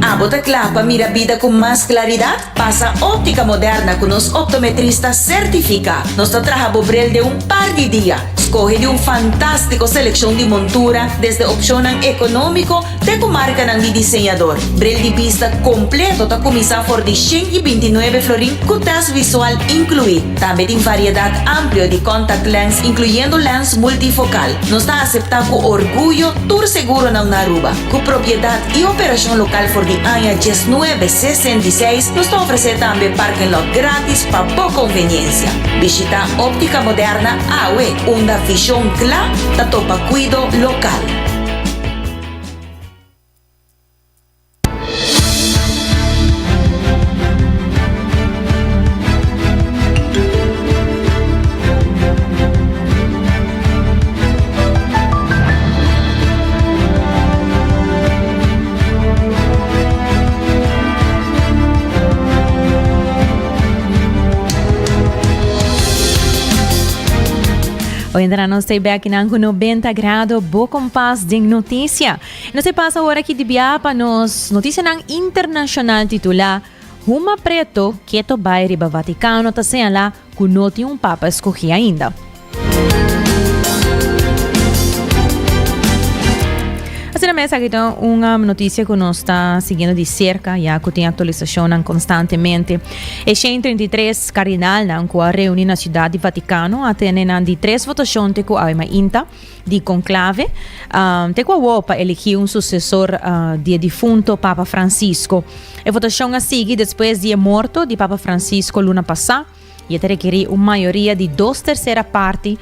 Abo ta kla pa mira bida ku mas klaridat? Pasa Óptica Moderna ku nos optometrista sertifiká. Nos ta traha bo bril den un par di dia. Skohe di un fantástiko selekshon di montura, desde opshonnan ekonómiko te ku markanan di diseñador. Bril di bista kompleto ta kuminsá for di 129 florin ku tèst visual inkluí. Tambe tin variedat amplio di contact lens inkluyendo lens multifokal. Nos ta aseptá ku orguyo tur seguronan na Aruba. Ku propiedat i operashon lokal for di aña 1966, nos ta ofresé tambe parking lot grátis pa bo konveniensia. Bishitá Óptica Moderna awe, unda vishon kla ta topa kuido lokal. Oyentenan nos ta bek nan ku 90 grado bo kompas den noticia. Nos ta pasa ora aki di bia pa nos noticianan internacional titula Huma preto keto bai riba Vaticano ta señala ku no tin un papa escogi ainda. Asina mes aki ta un noticia ku nos ta siguiendo di cerca ya ku tin actualisacionnan constantemente. E 133 cardinalnan ku a reuni na Ciudad di Vaticano a tene nan di tres votacion te ku awe mainta di conclave te ku awo pa eligi un sucesor di e difunto Papa Francisco. E votacion a sigui despues di e morto di Papa Francisco luna pasa. I e ta rekerí un mayoria di dos tersera parti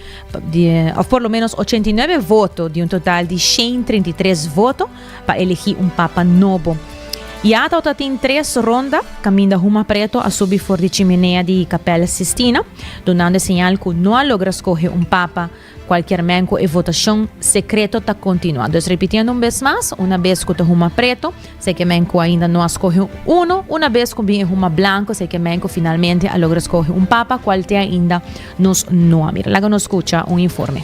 di, òf por lo ménos 89 voto di un total di 133 voto pa elegí un papa nobo. Ya tabata tin tres ronda kaminda huma preto a subi for di chimenea di Kapèl Sistina, dunando e señal ku no a logra skohe un papa. Cualkier men cu e votacion secreto ta continua. Dus repitiendo un bes mas, una bes cu ta huma preto, esey ke men cu ainda no a scoge uno, una bes cu bin e huma blanco, esey ke men cu finalmente a logra scoge un papa, cual te ainda nos no a mira. Laga nos scucha un informe.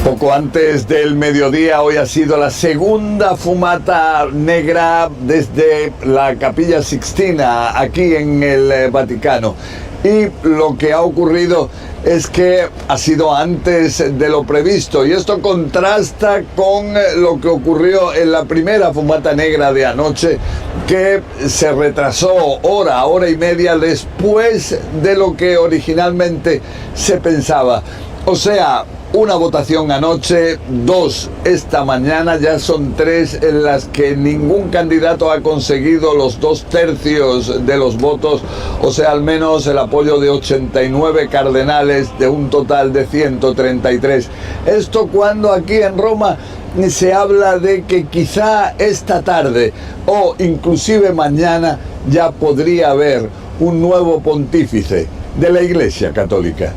Poco antes del mediodía, hoy ha sido la segunda fumata negra desde la Capilla Sixtina, aquí en el Vaticano. Y lo que ha ocurrido es que ha sido antes de lo previsto y esto contrasta con lo que ocurrió en la primera fumata negra de anoche que se retrasó hora, hora y media después de lo que originalmente se pensaba. O sea, una votación anoche, dos esta mañana, ya son tres en las que ningún candidato ha conseguido los dos tercios de los votos, o sea, al menos el apoyo de 89 cardenales de un total de 133. Esto cuando aquí en Roma se habla de que quizá esta tarde o inclusive mañana ya podría haber un nuevo pontífice de la Iglesia Católica.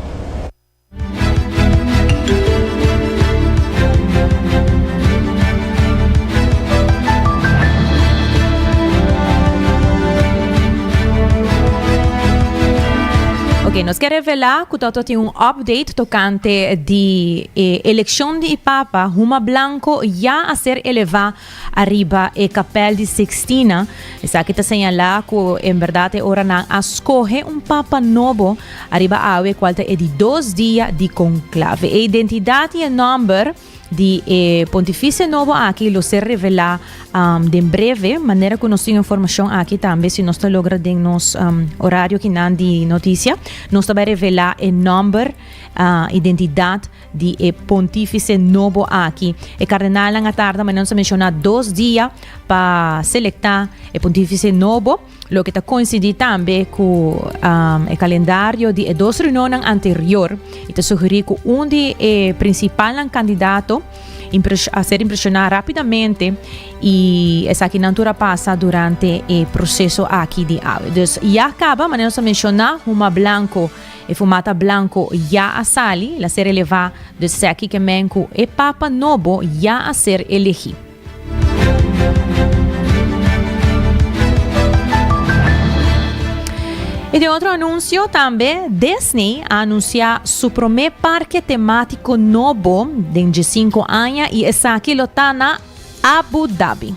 Ok, nos ke revelá ku Toto tin un update tokante di e elekshon di Papa. Huma Blanco ya a ser elevá ariba e Kapèl di Sixtina. Esaki ta señalá ku en bèrdat e ora nan a skohe un papa nobo ariba awe kual ta e di dos dia di konklave. E identidat i e nòmber di e pontifise nobo aki lo ser revelá den breve, manera ku nos tin informashon aki tambe si nos ta logra den nos orario kinan di notisia, nos ta bai revelá e nòmber, identidat. Di e pontífise nobo aki. E kardenalnan a tarda, manera nos a menshoná, dos dia pa selektá e pontífise nobo, loke ta koinsidí tambe ku e kalendario di e dos reunionnan anterior i ta sugerí ku un di e prinsipalnan kandidato. a ser impresiona rapidamente y esakinan tur a pasa durante e proceso aki di awe. Dus ya caba, manera nos a menciona, huma blanco, e fumata blanco ya a sali, el a ser eleva, dus esaki ke men cu e Papa nobo ya a ser elegi. Y den otro anuncio tambe, Disney a anuncia su prome parke tematico nobo den djesinco aña y esaki lo ta na Abu Dhabi.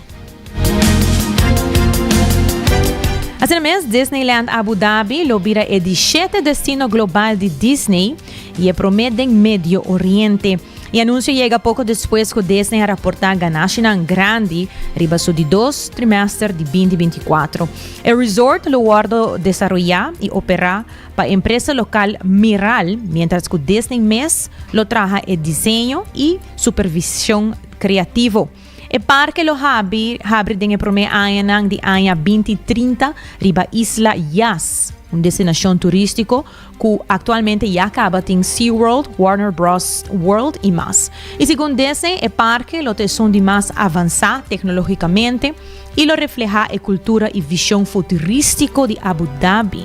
Asina mes, Disneyland Abu Dhabi lo bira e di shete destino global di Disney y e prome den Medio Oriente. E anuncio yega poco despues cu Disney a raporta ganashinan grandi riba su di dos trimester di 2024. E resort lo wordo desaroya y opera pa empresa local Miral, mientras cu Disney mes lo traha e diseño y supervision creativo. E parke lo habri habri den e prome añanan di aña 2030 riba isla Yas, un destinacion turistico ku aktualmente ya kaba tin SeaWorld, Warner Bros. World i mas. I segun Disney, e parke lo ta esun di mas avansá teknologikamente i lo reflehá e kultura i vishon futurístiko di Abu Dhabi.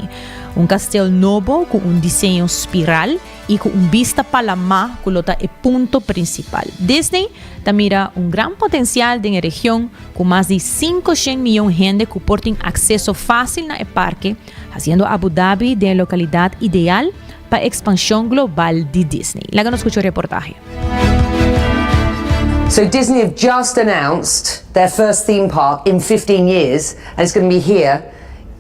Un kastel nobo ku un diseño spiral i ku un bista pa lamá ku lo ta e punto prinsipal. Disney ta mira un gran potensial den e region ku mas di 500 miyon hende ku por tin akseso fásil na e parke, Haciendo Abu Dhabi den e localidad ideal pa expansion global di Disney. Laga nos scucha e reportahe. So Disney have just announced their first theme park in 15 years and it's going to be here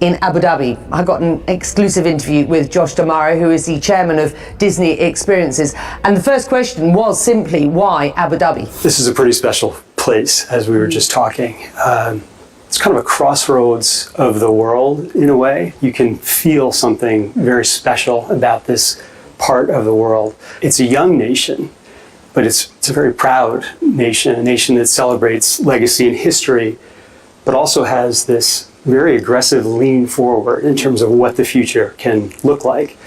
in Abu Dhabi. I got an exclusive interview with Josh D'Amaro, who is the chairman of Disney Experiences. And the first question was simply, why Abu Dhabi? This is a pretty special place, as we were just talking. Um, it's kind of a crossroads of the world in a way. You can feel something very special about this part of the world. It's a young nation, but it's, it's a very proud nation, a nation that celebrates legacy and history, but also has this very aggressive lean forward in terms of what the future can look like.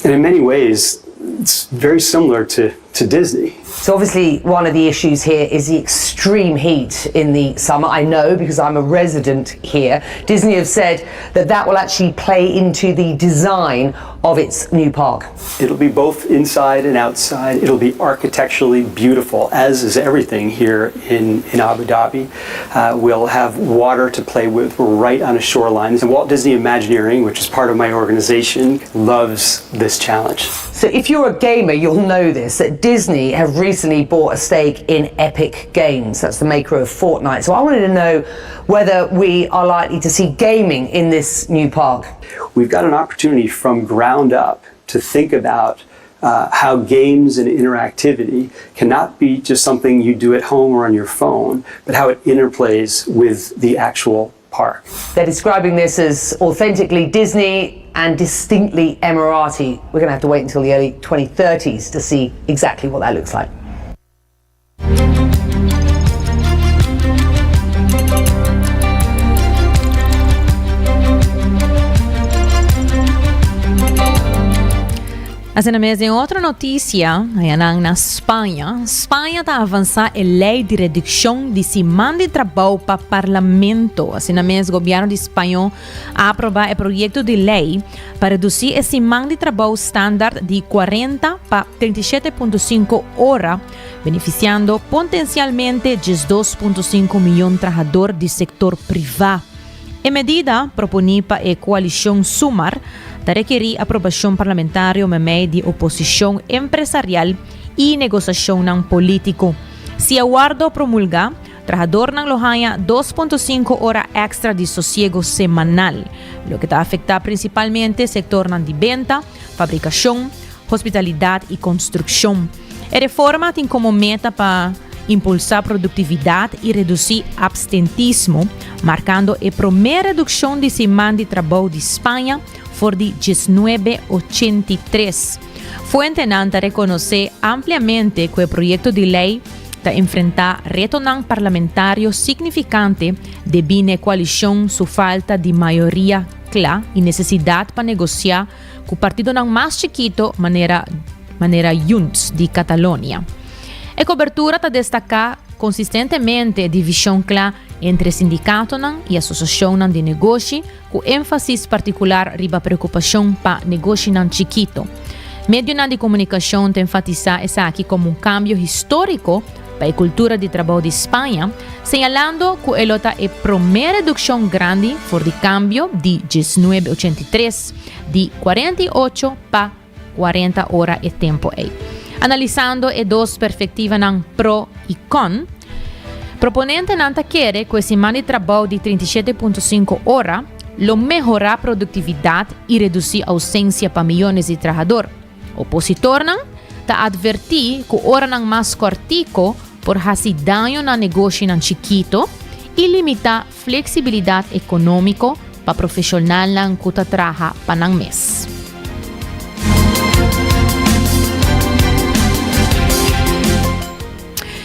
And in many ways, it's very similar to, to Disney. So obviously one of the issues here is the extreme heat in the summer. I know because I'm a resident here. Disney have said that that will actually play into the design of its new park. It'll be both inside and outside. It'll be architecturally beautiful, as is everything here in, in Abu Dhabi. Uh, we'll have water to play with right on a shoreline. And Walt Disney Imagineering, which is part of my organization, loves this challenge. So if you're a gamer, you'll know this, that Disney have recently bought a stake in Epic Games. That's the maker of Fortnite. So I wanted to know whether we are likely to see gaming in this new park. We've got an opportunity from ground up to think about uh, how games and interactivity cannot be just something you do at home or on your phone, but how it interplays with the actual park. They're describing this as authentically Disney and distinctly Emirati. We're going to have to wait until the early 2030s to see exactly what that looks like. Asina mes den otro noticia, hayanan na Spaña, Spaña ta avansa e ley di reduccion di siman di trabou pa Parlamento. Asina mes gobierno di Spaño a aproba e proyecto di ley pa reduci e siman di trabou standard di 40 pa 37.5 ora, beneficiando potencialmente 12.5 miyon trahador di sector priva. E medida, proponí pa e koalishon Sumar, ta rekerí aprobashon parlamentario meimei di oposishon empresarial i negosashonnan polítiko. Si e wòrdu promulgá, trahadornan lo haña 2.5 ora èkstra di sosiego semanal, loke ta afektá prinsipalmente sektornan di benta, fabrikashon, hospitalidat i konstrukshon. E reforma tin komo meta pa impulsá produktividat i redusí apstentismo, markando e promé redukshon di siman di trabou di Spaña for di 1983. Fuentenan ta rekonosé ampliamente ku e proyekto di lei ta enfrentá retonan parlamentario signifikante debí n'e koalishon su falta di mayoria kla i nesesidat pa negosiá ku partidonan mas chikito manera manera Junts di Catalonia. E cobertura ta destaca consistentemente division cla entre sindicatonan y asociacionnan di negoshi, cu enfasis particular riba preocupacion pa negoshinan chikito. Medionan di comunicacion ta enfatisa esaki como un cambio historico pa e cultura di trabou di Spaña, señalando cu e lo ta e prome reduccion grandi for di cambio di 1983 di 48 pa 40 ora e tempo ei. Analisando e dos perfectivanan pro y con, proponentenan ta kere cu e siman di trabou di 37.5 ora lo mehora productividad y reduci ausencia pa miyones di trahador. Opositornan ta adverti cu oranan mas cortico por haci daño na negoshinan chikito y limita Flexibilidad economico pa profesionalnan cu ta traha pa nan mes.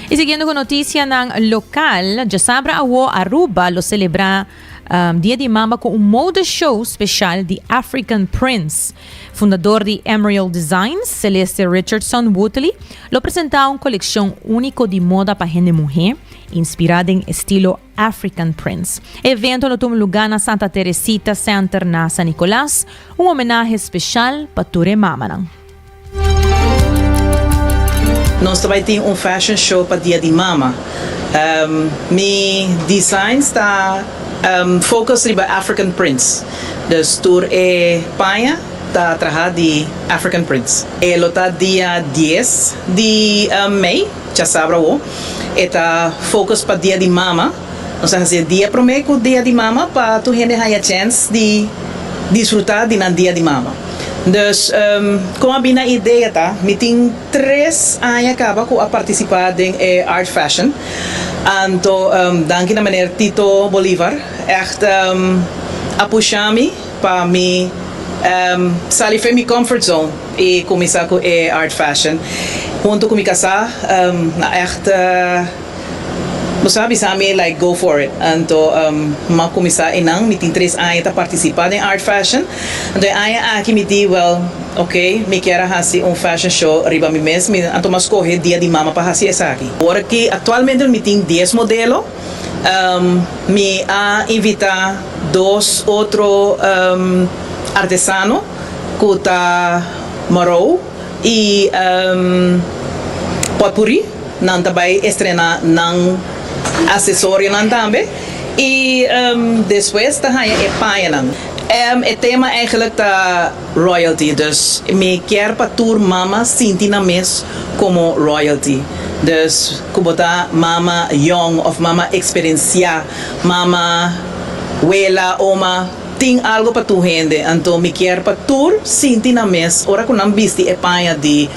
Y siguiendo cu noticianan local, djasabra awo Aruba lo celebra Dia di Mama cu un mode show special di African Prints. Fundador di Emriel Designs, Celeste Richardson Wootley, lo presenta un coleccion unico di moda pa hende muhe, inspira den estilo African Prints. E evento lo tuma lugá na Santa Teresita Center na San Nicolas, un homenahe special pa tur e mamanan. Nos ta bai tin un fashion show pa Dia di Mama. Mi designs ta focus riba African prints. Dus tur e paña ta traha di African prints. E lo ta dia dies di mei. Djasabra awo e ta focus pa dia di mama. Nos a haci e dia prome cu dia di mama pa tur hende haya chance di disfruta di nan dia di mama. Dus con a bin na idea ta mi tin tres aña caba cu a participa den e art fashion. Anto danki na meneer Tito Bolivar echt a pusha mi pa mi sali fen mi comfort zone y cuminsa cu e art fashion hunto cu mi casa na echt bo sa bisa mi like go for it anto m'a cuminsa eynan mi tin tres aña ta participa den art fashion anto e aña aki mi di well ok mi kier a haci un fashion show riba mi mes mi anto m'a scoge dia di mama pa haci esaki awor aki actualmente mi tin dies modelo. Mi a invita dos otro artesano cu ta Moreau y Potpourri. Nan ta bay estrena nan accesorionan tambe y despues ta haya e pañanan. E tema eigenlijk ta royalty, dus mi kier pa tur mama sinti nan mes como royalty. Dus cu bo ta mama yong of mama experencia, mama, wela, oma, tin algo pa tur hende. Anto mi kier pa tur sinti nan mes ora cu nan bisti e paña di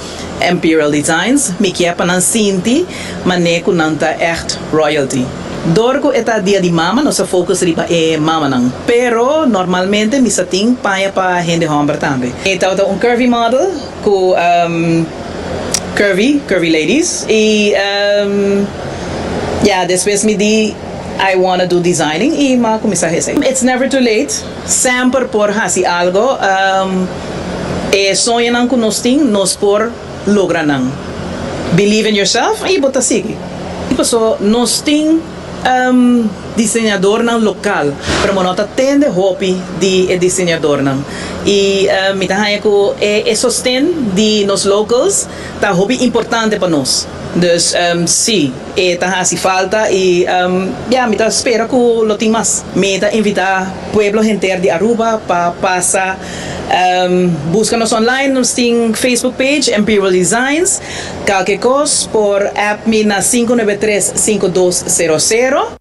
Imperial Designs, mi kier pa nan sinti mane cu nan ta echt royalty. Dor cu e ta dia di mama nos a focus riba e mamanan, pero normalmente mi sa tin paña pa hende homber tambe. E tabata un curvy model cu curvy, curvy ladies y ya despues mi di I wanna do designing y m'a cuminsa hesey. It's never too late, semper por haci algo, e soñonan cu nos tin nos por logra nan. Believe in yourself y bo ta sigui. Paso nos tin diseñadornan local, pero bo no ta tende hopi di e diseñadornan. Y mi ta haña cu e sosten di nos locals ta hopi importante pa nos. Dus si, e ta haci falta y ya, mi ta spera cu lo tin mas. Mi ta invita pueblo henter di Aruba pa pasa busca nos online, nos tin Facebook page Imperial Designs. Kalke kos por app mi na 593 5200.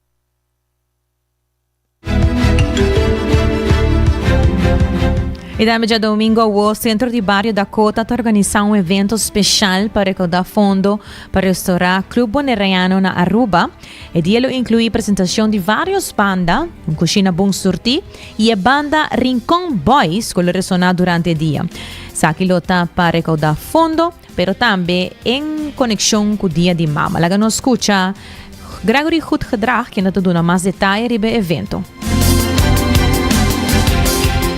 Y tambe djadomingo awo Centro di Bario Dakota ta organisa un evento special pa recauda fondo pa restaura Club Bonaireano na Aruba. E dia lo inclui presentacion di varios banda, un cushina bon surti y e banda Rincon Boys cu lo resona durante e dia. Esaki lo ta pa recauda fondo pero tambe en conexion cu Dia di Mama. Laga nos scucha Gregory Goedgedrag, kende ta duna mas detaye riba e evento.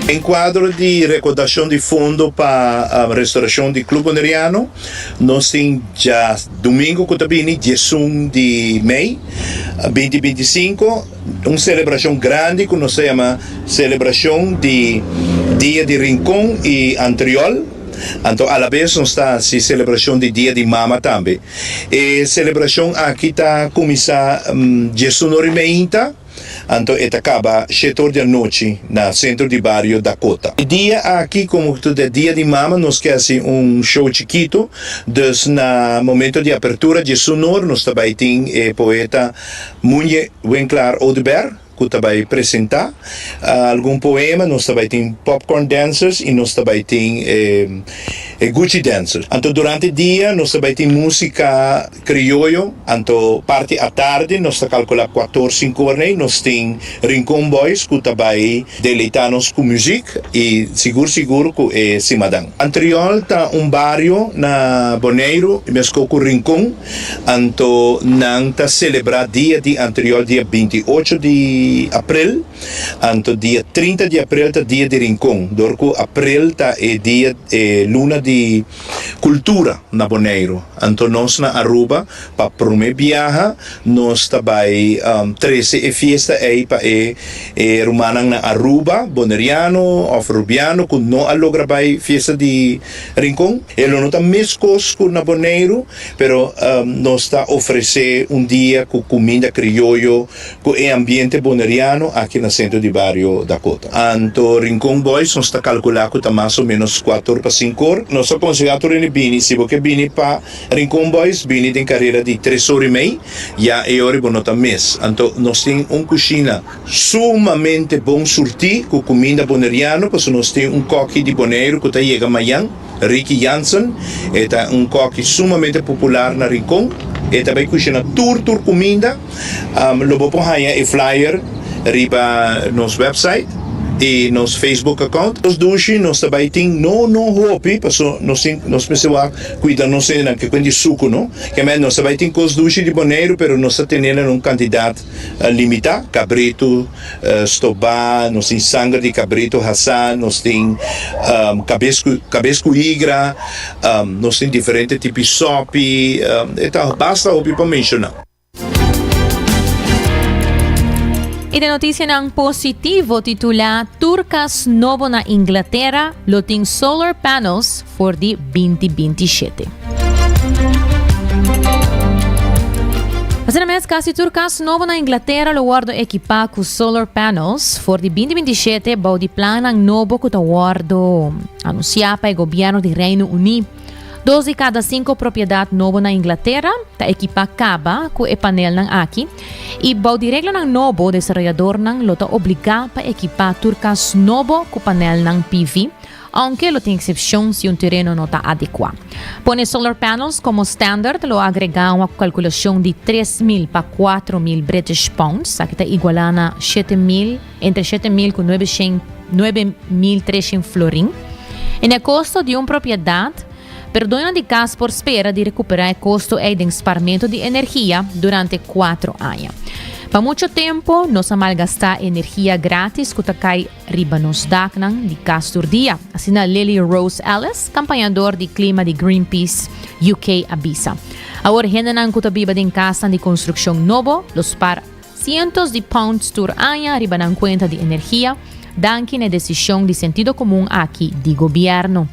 Den kuadro di rekodashon di fondo pa restorashon di Club Boneriano, nos tin djadumingu ku ta bini, diesun di mei binti 25, un selebrashon grandi ku nos ta yama Selebrashon di Dia di Rincon i Antriol. Anto alabes nos ta hasi selebrashon di Dia di Mama tambe. E selebrashon aki ta kuminsá diesun ora i meinta. Anto e ta kaba shete or di anochi na Sentro di Bario Dakota. E dia aki komo ku ta dia di mama nos ke hasi un show chikitu, dus na momento di apertura diesun or nos ta bai tin e poeta Munye Winklaar Oduber ku ta bai presenta algun poema, nos ta bai tin popcorn dancers i nos ta bai tin e Gucci dancers. Anto durante dia nos ta bai tin musika Krioyo, anto parti atardi nos ta kalkulá kuator sinku or nei nos tin Rincon Boys ku ta bai deleitá nos ku muzik i sigur sigur ku e simadan. Antriol ta un bario na Boneiru meskó ku Rincon, anto nan ta selebrá dia di Antriol dia 28 di aprel, anto dia 30 di aprel ta dia di Rincon, dor ku aprel ta e dia e luna di Cultura na Boneiru. Anto nos na Aruba pa prome biaha nos ta bai trece e fiesta ey pa e e rumannan na Aruba, Boneriano of Rubiano cu no a logra bai fiesta di Rincon. E lo no ta mescos cu na Boneiru, pero nos ta ofrece un dia cu cuminda crioyo Cu e ambiente boneriano aki na centro di bario Dakota. Anto Rincon Boys nos ta calcula cu ta mas o menos cuater pa cincor. Nos ta conseha tur hende bini, si bo ke bini pa Rincon Boys bini den carera di tres ora y mei, ya e ora bo no ta mes. Anto nos tin un cushina sumamente bon surti cu cuminda boneriano pasobra nos tin un koki di Boneiru cu ta yega mayan. Ricky Jansen, e ta un kòki sumamente popular na Rincon. E ta bai kushina tur tur kuminda. Lo bo por haña e flyer riba nos website i nos Facebook account. Nos dushi nos ta bai tin no no hopi paso nos tin nos mester wak kuida nos hendenan ke kuen di suku no. Kemey nos ta bai tin kos dushi di Boneiru pero nos ta tene na un kantidat limitá, kabritu stobá, nos tin sanger di kabritu hasá, nos tin kabes ku kabes ku higra, nos tin diferente tipo di sòpi, e ta basta hopi pa menshoná. I den notisianan positivo titulá Tur kas nobo na Inglatera lo tin solar panels for di 2027. Asina mes, casi tur cas nobo na Inglatera lo wordo equipa cu solar panels for di 2027 bou di plannan nobo cu ta wordo anuncia pa e gobierno di Reino Uni. Dos di cada cinco propiedad nobo na Inglatera ta equipa caba cu e panelnan aki y bou di reglanan nobo desaroyadornan lo ta obliga pa equipa tur cas nobo cu panelnan PV Aunke lo tin eksepshon si un tereno no ta adekuá. Pone solar panels komo standard lo agregá un kalkulashon di 3000 pa 4000 British pounds, aki ta igualá na 7000, entre 7000 ku 9300 florin. En e kosto di un propiedat, pero doñonan di kas por spera di rekuperá e kosto ei den sparmentu di energia durante kuatro aña. Pa mucho tempu nos a malgastá energia grátis ku ta kai riba nos daknan di kas tur dia, asina Lily Rose Ellis, kampañador di klima di Greenpeace UK a bisa. Awor hendenan ku ta biba den kasnan di konstrukshon nobo lo spar sientos di pounds tur aña riba nan kuenta di energia, danki na e desishon di sentido komun aki di gobièrnu.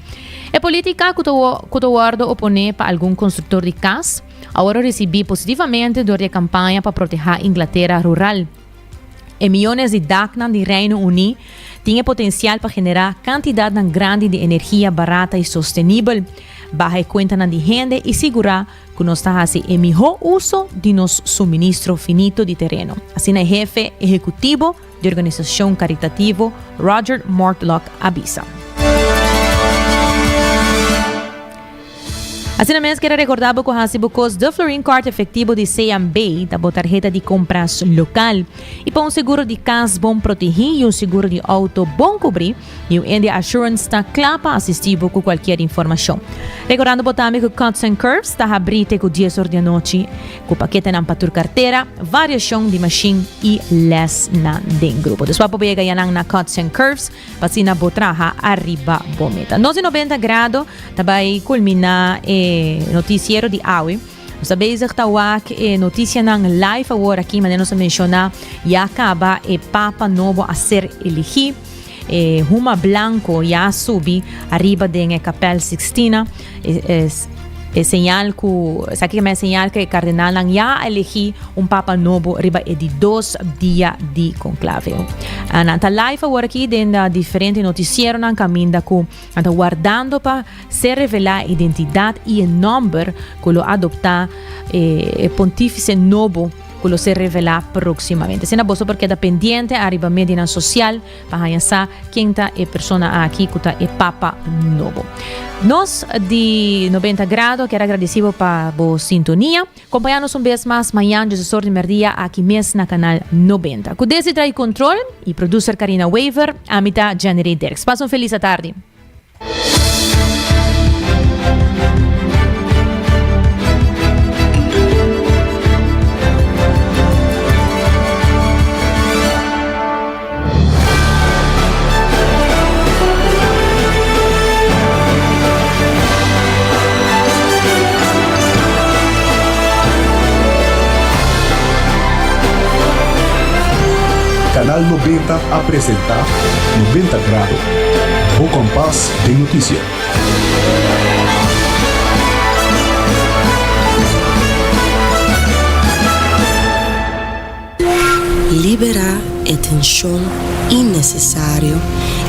E polítika ku ta ku ta wòrdu oponé pa algun konstruktor di kas, awor a risibí positivamente dor di e kampaña pa protehá Inglatera rural. E miyones di daknan di Reino Uní tin e potensial pa generá kantidatnan grandi di energia barata i sostenibel, baha e kuentanan di hende i sigurá ku nos ta hasi e mihó uso di nos suministro finito di tereno, asina e hefe ehekutivo di organisashon karitativo Roger Mortlock a bisa. Asina mes kier a recorda bo cu haci bo cos De Florin Card efectivo di CMB ta bo tarheta di compras local. Y pa un seguro di cas bon protegi y un seguro di auto bon cubri, New India Assurance ta cla pa asisti bo cu cualkier informacion. Recordando bo tambe cu Cuts and Curves ta habri te cu dies or di anochi cu paketenan pa tur cartera, variacion di machine y lesnan den grupo. Dus wak bo yega yanan na Cuts and Curves pa asina bo traha ariba bo meta. Nos di 90 Grado ta bay culmina e noticiero di awe. Nos ta bezig ta wak e noticianan live awor aki, manera nos a menciona ya caba e Papa nobo a ser eligi. E huma blanco ya a subi ariba den e Kapel Sixtina. E, e señal ku, esaki ke men señal ku e kardenalnan ya a elegí un papa nobo riba e di dos dia di konklave. Nan ta live awor aki den diferente notisieronan kaminda ku nan ta wardando pa ser revelá e identidat i e nòmber ku lo adoptá e pontífise nobo ku lo ser revelá próksimamente. Asina boso por keda pendiente ariba medianan sosial pa haña sa ken ta e persona aki ku ta e Papa nobo. Nos di 90 Grado kier agradesí bo pa bo sintonia. Kompañá nos un bes mas mañan djesesor di merdia aki mes na Kanal 90. Ku Desi tra'i control i producer Karina Wever, ami ta Jenny Dirks. Pasa un felis atardi. Canal 90 a presenta 90 Grado, bo kompas den notisia. Liberá e tenshon innesesario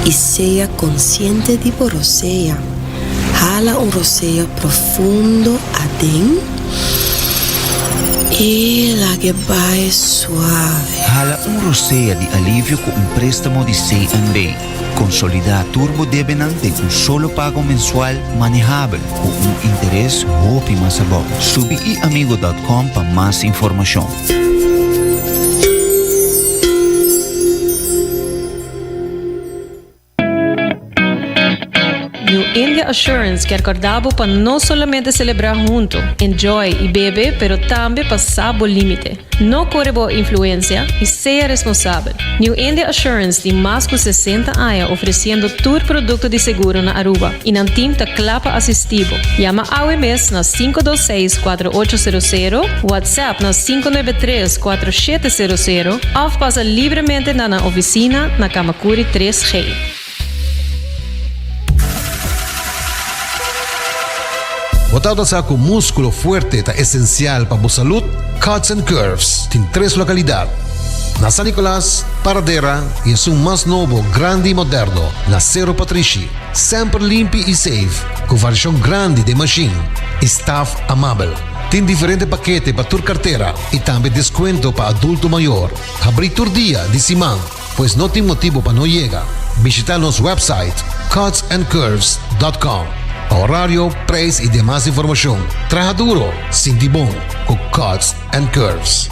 i sea konsiente di bo rosea. Hala un rosea profundo aden i lag'e bai suave. Hala un rosea di alivio ku un préstamo di CNB. Konsolidá tur bo debenan den un solo pago mensual manehabel ku un interes hopi mas abou. Subi iamigo dòt kòm pa mas informashon. New India Assurance kier corda bo pa no solamente celebra hunto, enjoy y bebe, pero tambe pa sa bo limite. No core bo influencia y sea responsabel. New India Assurance tin mas cu 60 aña ofreciendo tur producto di seguro na Aruba y nan team ta cla pa asisti bo. Yama awe mes na 526 4800, WhatsApp na 593 4700 of pasa libremente na nan oficina na Camacuri 3G. Bo tabata sa ku múskulo fuerte ta esensial pa bo salud? Cuts and Curves tin tres lokalidat, na San Nicolas, Paradera i esun mas nobo, grandi i moderno na Sero Patrishi. Semper limpi i safe, ku variashon grandi den mashin i staf amabel. Tin diferente pakete pa tur kartera i tambe deskuento pa adulto mayor. Habrí tur dia di siman. Pues no tin motibo pa no yega. Bishita nos website cutsandcurves.com pa horario, prijs y demas informacion. Traha duro, sinti bon cu Cuts and Curves.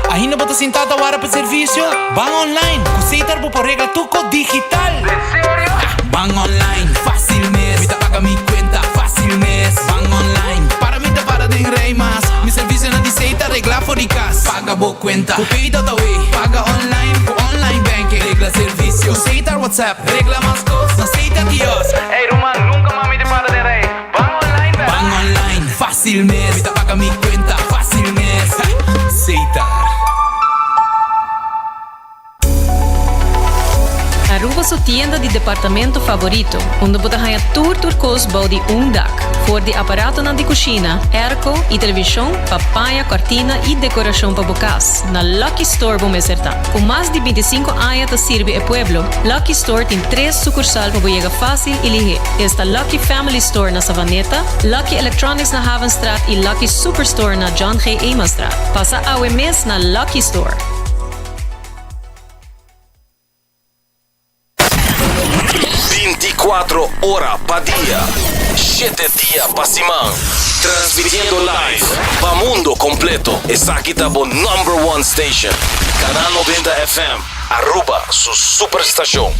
Ainda bo ta sinta ta wara pa servicio? Ban online! Cu Setar bo por regla tur cos digital! Den serio? Ban online, facil mes! Mi ta paga mi cuenta, facil mes! Ban online, para mi ta para den rij mas! Mi servicionan di Setar regla for di cas! Paga bo cuenta cu Pay.awe, paga online cu online banking, regla servicio cu Setar WhatsApp, regla mas cos na Setar kiosk. Ey ruman, nunca mas mi ta para den rij. Ban online bera. Ban online, facil mes. Mi ta paga mi cuenta, facil mes. Setar. Aruba su tienda di departamento favorito, unda bo ta haña tur tur kos bou di un dak. For di aparatonan di kushina, airco i televishon pa paña, kòrtina i dekorashon pa bo kas, na Lucky Store bo mester ta. Ku mas di bintisinko aña ta sirbi e pueblo, Lucky Store tin tres sukursal pa bo yega fásil i lihé. Esta Lucky Family Store na Savaneta, Lucky Electronics na Havenstraat i Lucky Superstore na John G. Emanstraat. Pasa awe mes na Lucky Store! Binticuatro ora pa dia. Shete dia pa siman. Transmitiendo live pa mundo completo. Esaki ta bo number one station. Canal 90 FM, Aruba su superstacion.